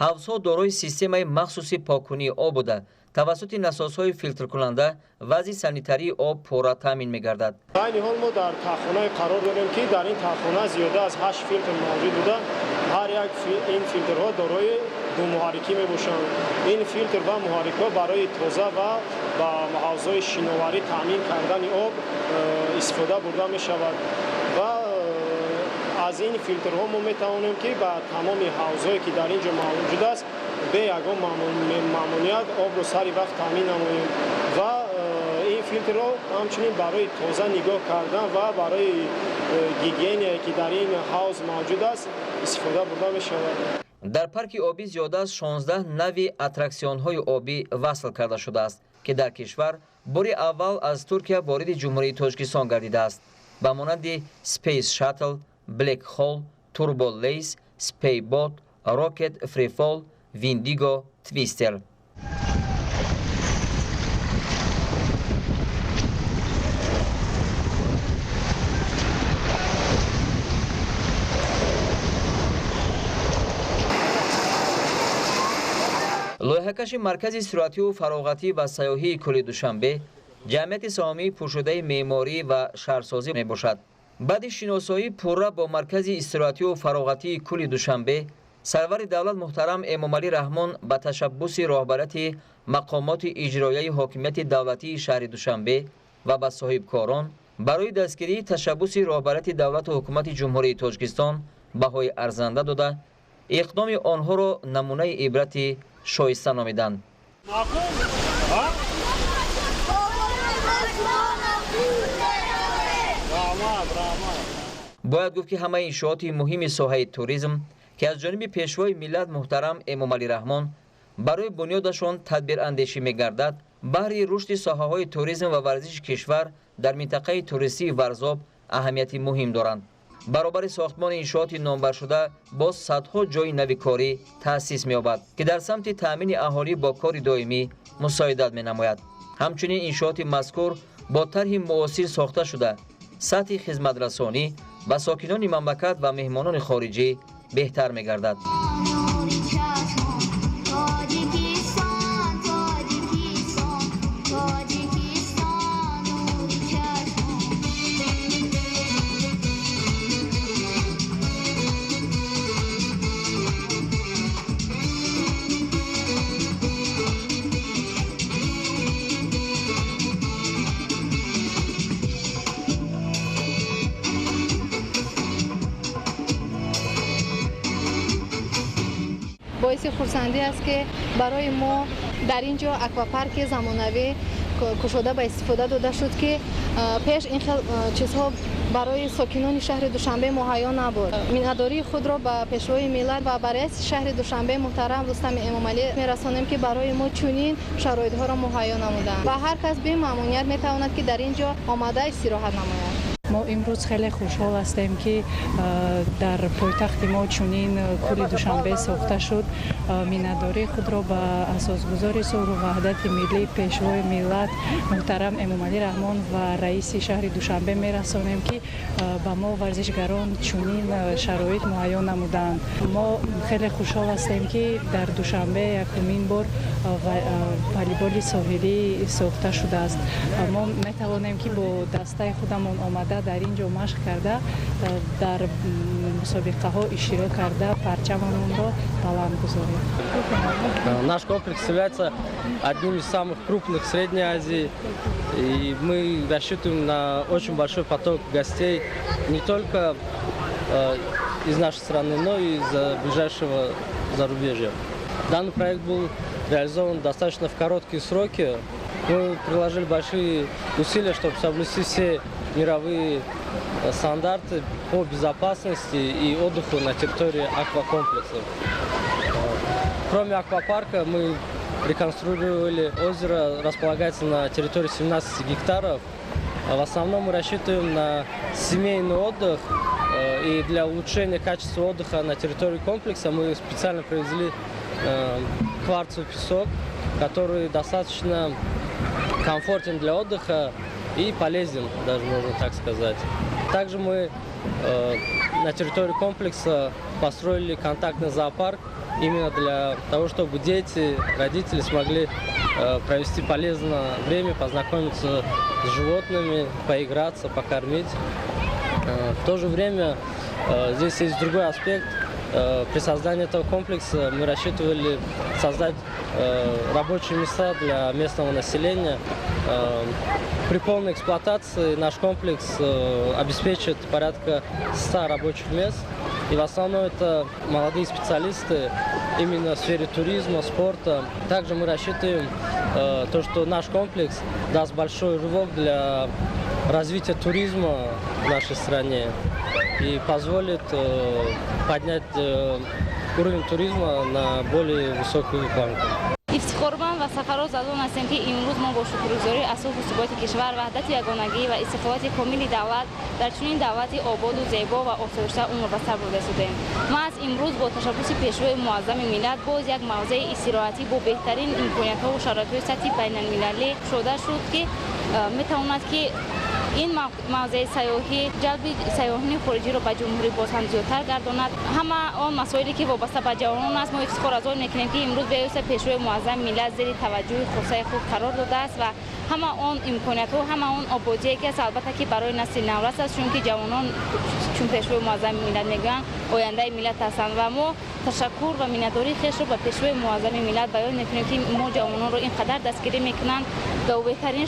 Ҳавзҳо дорои системаи махсуси поккунии об буда, тавассути насосҳои филтркунанда вазъи санитарии об пурра таъмин мегардад. Айни ҳол мо дар таххонае қарор дорем, ки дар ин таххона зиёда аз 8 филтр мавҷуд буда, ҳар як ин филтрҳо дорои ду муҳаррикӣ мебошанд. Ин филтр ва муҳаррикҳо барои тоза ва ба ҳавзҳои шиноварӣ таъмин кардани об истифода бурда мешавад ва аз ин филтрҳо мо метавонем, ки ба тамоми ҳавзҳое, ки дар ин ҷо мавҷуд аст, бе ягон мамнуният обро сари вақт таъмин намоем ва ин филтрро ҳамчунин барои тоза нигоҳ кардан ва барои гигиенае, ки дар ин ҳавз мавҷуд аст, истифода бурда мешавад. Дар парки обӣ зиёда аз 16 нави аттраксионҳои обӣ васл карда шудааст, ки дар кишвар бори аввал аз Туркия вориди Ҷумҳурии Тоҷикистон гардидааст, ба монанди Space Shuttle, Black Hole, Turbo Lace, Spaceboat, Rocket Freefall, Windigo, Twister. Лоиҳакаши маркази истироҳативу фароғатӣ ва сайёҳии кӯли Душанбе ҷамъияти саҳомии пӯшодаи меъморӣ ва шаҳрсозӣ мебошад. Баъди шиносоӣ пурра бо маркази истироҳативу фароғатии кӯли Душанбе, сарвари давлат муҳтарам Эмомалӣ Раҳмон ба ташаббуси роҳбарияти мақомоти иҷроияи ҳокимияти давлатии шаҳри Душанбе ва ба соҳибкорон барои дастгирии ташаббуси роҳбарияти давлату ҳукумати Ҷумҳурии Тоҷикистон баҳои арзанда дода, иқдоми онҳоро намунаи ибрати шоиста номиданд. Бояд гуфт, ки ҳамаи иншооти муҳими соҳаи туризм, ки аз ҷониби пешвои миллат муҳтарам Эмомалӣ Раҳмон барои бунёдашон тадбирандешӣ мегардад, баҳри рушди соҳаҳои туризм ва варзиши кишвар дар минтақаи туристии Варзоб аҳамияти муҳим доранд. Баробари сохтмони иншооти номбаршуда боз садҳо ҷойи нави корӣ таъсис меёбад, ки дар самти таъмини аҳолӣ бо кори доимӣ мусоидат менамояд. Ҳамчунин иншооти мазкур бо тарҳи муосир сохта шуда, сатҳи хизматрасонӣ ба сокинони мамлакат ва меҳмонони хориҷӣ беҳтар мегардад. Боиси хурсандӣ аст, ки барои мо дар ин ҷо аквапарки замонавӣ кушода ба истифода дода шуд, ки пеш ин хел чизҳо барои сокинони шаҳри Душанбе муҳайё набуд. Миннатдории худро ба пешвои миллат ва ба раиси шаҳри Душанбе муҳтарам Рустами Эмомалӣ мерасонем, ки барои мо чунин шароитҳоро муҳайё намуданд ва ҳар кас бемамуният метавонад, ки дар ин ҷо омада истироҳат намояд. Мо имрӯз хеле хушҳол ҳастем, ки дар пойтахти мо чунин кӯли Душанбе сохта шуд. Миннатдории худро ба асосгузори сулҳу ваҳдати миллӣ, пешвои миллат муҳтарам Эмомалӣ Раҳмон ва раиси шаҳри Душанбе мерасонем, ки ба мо варзишгарон чунин шароит муҳайё намуданд. Мо хеле хушҳол ҳастем, ки дар Душанбе якумин бор волейболи соҳилӣ сохта шудааст. Мо метавонем, ки бо дастаи худамон омада, дар ин ҷо машқ карда, дар мусобиқаҳо иштирок карда, парчамамонро баланд гузорем. Наш комплекс является одним из самых крупных в Средней Азии, и мы рассчитываем на очень большой поток гостей не только из нашей страны, но и из ближайшего зарубежья. Данный проект был реализован достаточно в короткие сроки. Мы приложили большие усилия, чтобы соблюсти все мировые стандарты по безопасности и отдыху на территории аквакомплекса. Кроме аквапарка мы реконструировали озеро, располагается на территории 17 гектаров. В основном мы рассчитываем на семейный отдых, и для улучшения качества отдыха на территории комплекса мы специально привезли кварцевый песок, который достаточно комфортен для отдыха и полезен, даже можно так сказать. Также мы на территории комплекса построили контактный зоопарк именно для того, чтобы дети, родители смогли провести полезное время, познакомиться с животными, поиграться, покормить. В то же время здесь есть другой аспект. При создании этого комплекса мы рассчитывали создать рабочие места для местного населения. При полной эксплуатации наш комплекс обеспечит порядка 100 рабочих мест. И в основном это молодые специалисты именно в сфере туризма, спорта. Также мы рассчитываем то, что наш комплекс даст большой рывок для развития туризма в нашей стране и позволит поднять уровень туризма на более высокую планку. Ифтихорманд ва сарфароз аз он ҳастем, ки имрӯз мо бо шукргузорӣ аз сулҳу суботи кишвар, ваҳдату ягонагӣ ва истиқлолияти комили давлат дар чунин давлати ободу зебо ва осоишта умр ба сар бурда истодем. Маҳз имрӯз бо ташаббуси пешвои муаззами миллат боз як мавзеи истироҳатӣ бо беҳтарин имкониятҳову шароитҳои сатҳи байналмилалӣ кушода шуд, ки метавонад, ки Ин мавзеи сайёҳӣ ҷалби сайёҳони хориҷиро ба ҷумҳурӣ боз ҳам зиёдтар гардонад. Ҳама он масоиле ки вобаста ба ҷавонон аст, мо ифтихор аз он мекунем, ки имрӯз бевосита Пешвои Муаззами миллат зери таваҷҷӯҳи хосаи худ қарор додааст ва ҳама он имкониятҳо, ҳама он ободие ки аст, албатта ки барои насли наврас аст, чунки ҷавонон, чун Пешвои Муаззами миллат мегӯянд, ояндаи миллат ҳастанд ва мо ташаккур ва миннатдории хешро ба Пешвои Муаззами миллат баён мекунем, ки мо ҷавононро ин қадар дастгирӣ мекунанд ва беҳтарин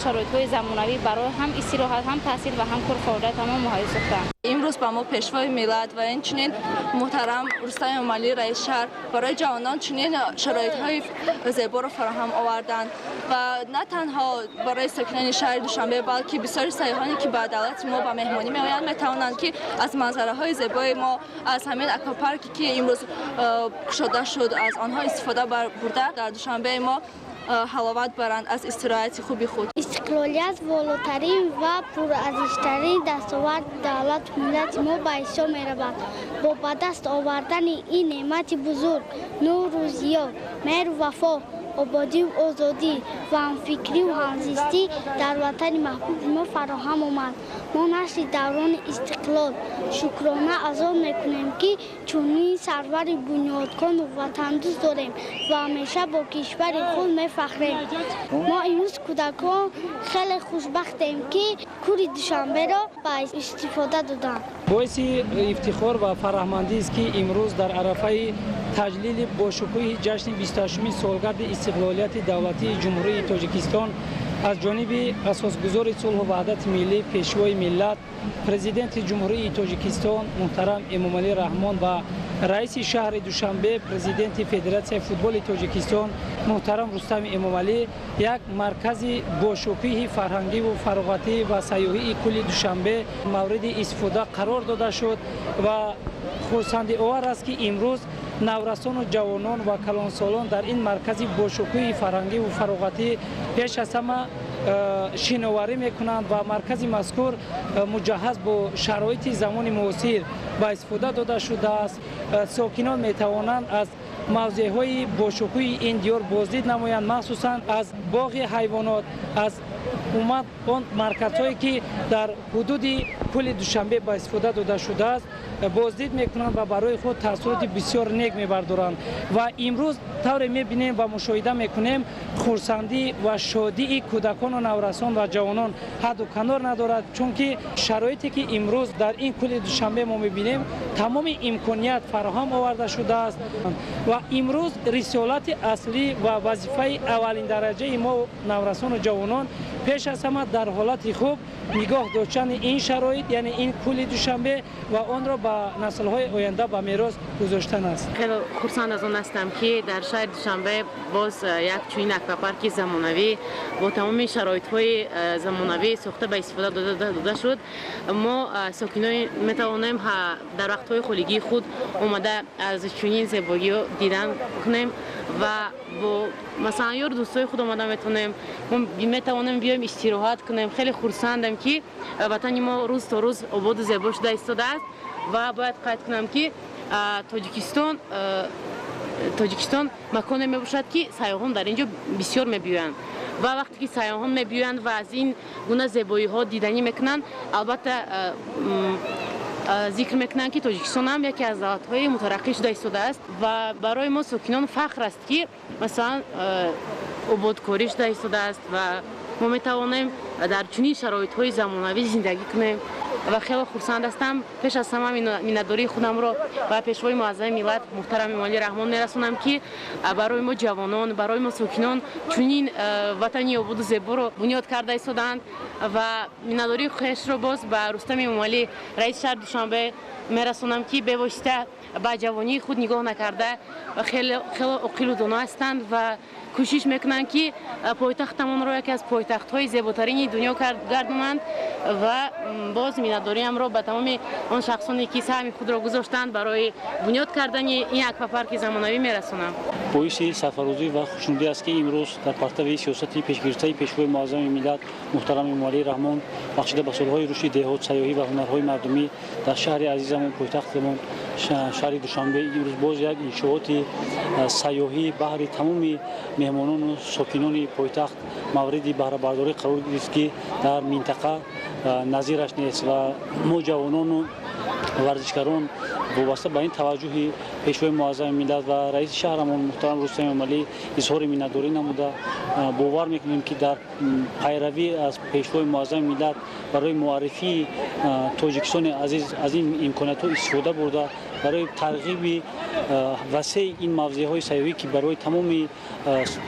шароитҳои замонавӣ барои ҳам истироҳат, ҳам таҳсил ва ҳам кор фаъолият ҳама муҳайё сохтанд. Имрӯз ба мо Пешвои миллат ва инчунин муҳтарам Рустам Эмомалӣ, раиси шаҳр, барои ҷавонон чунин шароитҳои зеборо фароҳам оварданд ва на танҳо барои сокинони шаҳри Душанбе, балки бисёри сайёҳоне, ки ба давлати мо ба меҳмонӣ меоянд, метавонанд, ки аз манзараҳои зебои мо, аз ҳамин аквапарке, ки имрӯз кушода шуд, аз онҳо истифода бурда, дар Душанбеи мо ҳаловат баранд аз истироҳати хуби худ. Истиқлолият волотарин ва пурарзиштарин дастоварди давлату миллати мо ба ҳисоб меравад. Бо ба даст овардани ин неъмати бузург нуру зиё, меҳру вафо, ободию озодӣ ва ҳамфикрию ҳамзистӣ дар ватани маҳбуби мо фароҳам омад. Мо насли даврони истиқлол шукрона аз он мекунем, ки чунин сарвари бунёдкору ватандӯст дорем ва ҳамеша бо кишвари худ мефахрем. Мо имрӯз кӯдакон хеле хушбахтем, ки кӯли Душанберо ба истифода доданд. Боиси ифтихор ва фараҳмандист, ки имрӯз дар арафаи таҷлили бошукӯҳи ҷашни 28-уми солгарди истиқлолияти давлатии Ҷумҳурии Тоҷикистон аз ҷониби асосгузори сулҳу ваҳдати миллӣ, Пешвои миллат, Президенти Ҷумҳурии Тоҷикистон муҳтарам Эмомалӣ Раҳмон ва раиси шаҳри Душанбе, президенти Федератсияи футболи Тоҷикистон муҳтарам Рустами Эмомалӣ як маркази бошукӯҳи фарҳангиву фароғатӣ ва сайёҳии кӯли Душанбе мавриди истифода қарор дода шуд ва хурсандиовар аст, ки имрӯз наврасону ҷавонон ва калонсолон дар ин маркази бошукӯҳи фарҳангиву фароғатӣ пеш аз ҳама шиноварӣ мекунанд ва маркази мазкур муҷаҳҳаз бо шароити замони муосир ба истифода дода шудааст. Сокинон метавонанд аз мавзеъҳои бошукӯҳи ин диёр боздид намоянд, махсусан аз боғи ҳайвонот, аз умуман он марказҳое, ки дар ҳудуди кӯли Душанбе ба истифода дода шудааст, боздид мекунанд ва барои худ таассуроти бисёр нек мебардоранд. Ва имрӯз тавре мебинем ва мушоҳида мекунем, хурсандӣ ва шодии кӯдакону наврасон ва ҷавонон ҳадду канор надорад, чунки шароите, ки имрӯз дар ин кӯли Душанбе мо мебинем, тамоми имконият фароҳам оварда шудааст ва имрӯз рисолати аслӣ ва вазифаи аввалиндараҷаи мо наврасону ҷавонон пеш аз ҳама дар ҳолати хуб нигоҳ доштани ин шароит, яъне ин кӯли Душанбе, ва онро ба наслҳои оянда ба мерос гузоштан аст. Хеле хурсанд аз он ҳастам, ки дар шаҳри Душанбе боз як чунин аквапарки замонавӣ бо тамоми шароитҳои замонавӣ сохта ба истифода дода шуд. Мо сокинои метавонем дар вақтҳои холигии худ омада аз чунин зебогиҳо дидан кунем ва бо масалан ёру дӯстҳои худ омада метавонем, мо метавонем биёем истироҳат кунем. Хеле хурсандам, ки ватани мо рӯз то рӯз ободу зебо шуда истодааст ва бояд қайд кунам, ки Тоҷикистон маконе мебошад, ки сайёҳон дар ин ҷо бисёр мебиёянд ва вақте ки сайёҳон мебиёянд ва аз ин гуна зебоиҳо диданӣ мекунанд, албатта зикр мекунанд, ки Тоҷикистон ҳам яке аз давлатҳои мутараққӣ шуда истодааст ва барои мо сокинон фахр аст, ки масалан ободкорӣ шуда истодааст ва мо метавонем дар чунин шароитҳои замонавӣ зиндагӣ кунем ва хеле хурсанд ҳастам. Пеш аз ҳама миннатдории худамро ба Пешвои Муаззами миллат муҳтарам Эмомалӣ Раҳмон мерасонам, ки барои мо ҷавонон, барои мо сокинон чунин ватани ободу зеборо бунёд карда истодаанд ва миннатдории хешро боз ба Рустами Эмомалӣ, раиси шаҳри Душанбе, мерасонам, ки бевосита ба ҷавонии худ нигоҳ накарда, хеле оқилу доно ҳастанд ва кӯшиш мекунанд, ки пойтахтамонро яке аз пойтахтҳои зеботарини дунё гардонанд ва боз Миннатдориамро ба тамоми он шахсоне, ки саҳми худро гузоштанд барои бунёд кардани ин аквапарки замонавӣ, мерасонам. Боиси сарфарозӣ ва хушнудӣ аст, ки имрӯз дар партави сиёсати пешгирифтаи Пешвои муаззами миллат муҳтарам Эмомалӣ Раҳмон, бахшида ба солҳои рушди деҳот, сайёҳӣ ва ҳунарҳои мардумӣ, дар шаҳри азизамон, пойтахтамон, шаҳри Душанбе, имрӯз боз як иншооти сайёҳӣ баҳри тамоми меҳмонону сокинони пойтахт мавриди баҳрабардорӣ қарор гирифт, ки дар минтақа назираш нест. Ва мо, ҷавонону варзишгарон, вобаста ба ин таваҷҷӯҳи Пешвои муаззами миллат ва раиси шаҳрамон муҳтарам Рустам Эмомалӣ изҳори миннатдорӣ намуда, бовар мекунем, ки дар пайравӣ аз Пешвои муаззами миллат барои муаррифии Тоҷикистони азиз аз ин имкониятҳо истифода бурда, барои тарғиби васеи ин мавзеъҳои сайёҳӣ, ки барои тамоми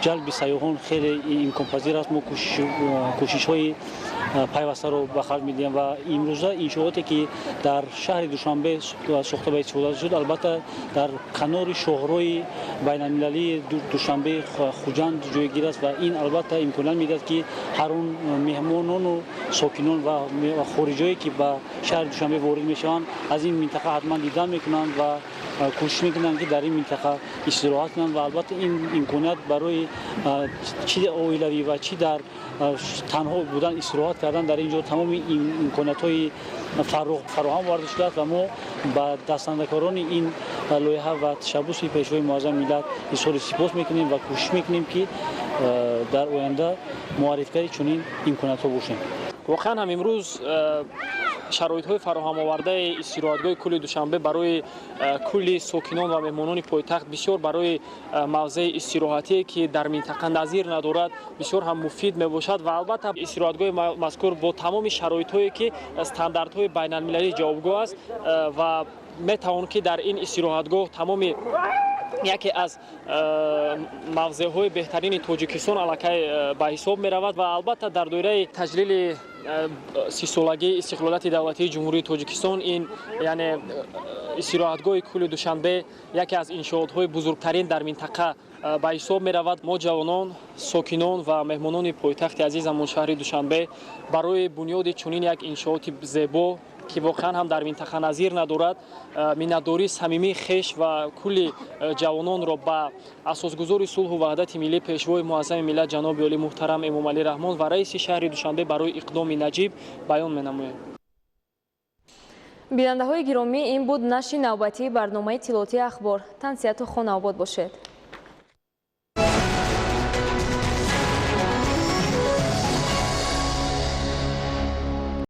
ҷалби сайёҳон хеле имконпазир аст, мо кӯшишҳои пайвастаро ба харҷ медиҳем. Ва имрӯза иншооте, ки дар шаҳри Душанбе сохта ба истифода шуд, албатта, дар канори шоҳроҳи байналмилалии Душанбе Хуҷанд ҷойгир аст ва ин, албатта, имконият медиҳад, ки ҳар он меҳмонону сокинон ва хориҷое, ки ба шаҳри Душанбе ворид мешаванд, аз ин минтақа ҳатман дидан мекунанд ва кӯшиш мекунанд, ки дар ин минтақа истироҳат кунанд. Ва албатта, ин имконият барои чӣ оилавӣ ва чӣ дар танҳо будан, истироҳат кардан, дар ин ҷо тамоми имкониятҳои фароҳам оварда шудааст ва мо ба дастандакорони ин лоиҳа ва ташаббуси Пешвои муаззами миллат изҳори сипос мекунем ва кӯшиш мекунем, ки дар оянда муаррифгари чунин имкониятҳо бошем. Воқеан ҳам, имрӯз шароитҳои фароҳамовардаи истироҳатгоҳи кӯли Душанбе барои кулли сокинон ва меҳмонони пойтахт бисёр барои мавзеи истироҳатие, ки дар минтақа назир надорад, бисёр ҳам муфид мебошад. Ва албатта, истироҳатгоҳи мазкур бо тамоми шароитҳое, ки стандартҳои байналмилалӣ ҷавобгӯ аст, ва метавон, ки дар ин истироҳатгоҳ тамоми яке аз мавзеъҳои беҳтарини Тоҷикистон аллакай ба ҳисоб меравад. Ва албатта, дар доираи таҷлили 30-солагии истиқлолияти давлатии Ҷумҳурии Тоҷикистон ин, яъне истироҳатгоҳи кӯли Душанбе, яке аз иншоотҳои бузургтарин дар минтақа ба ҳисоб меравад. Мо, ҷавонон, сокинон ва меҳмонони пойтахти азизамон, шаҳри Душанбе, барои бунёди чунин як иншооти зебо, ки воқеан ҳам дар минтақа назир надорад, миннатдории самимии хеш ва кулли ҷавононро ба асосгузори сулҳу ваҳдати миллӣ, Пешвои муаззами миллат ҷаноби олӣ муҳтарам Эмомалӣ Раҳмон ва раиси шаҳри Душанбе барои иқдоми наҷиб баён менамоем. Бинандаҳои гиромӣ, ин буд нашри навбатии барномаи иттилоотии Ахбор. Тансиҳату хонаобод бошед.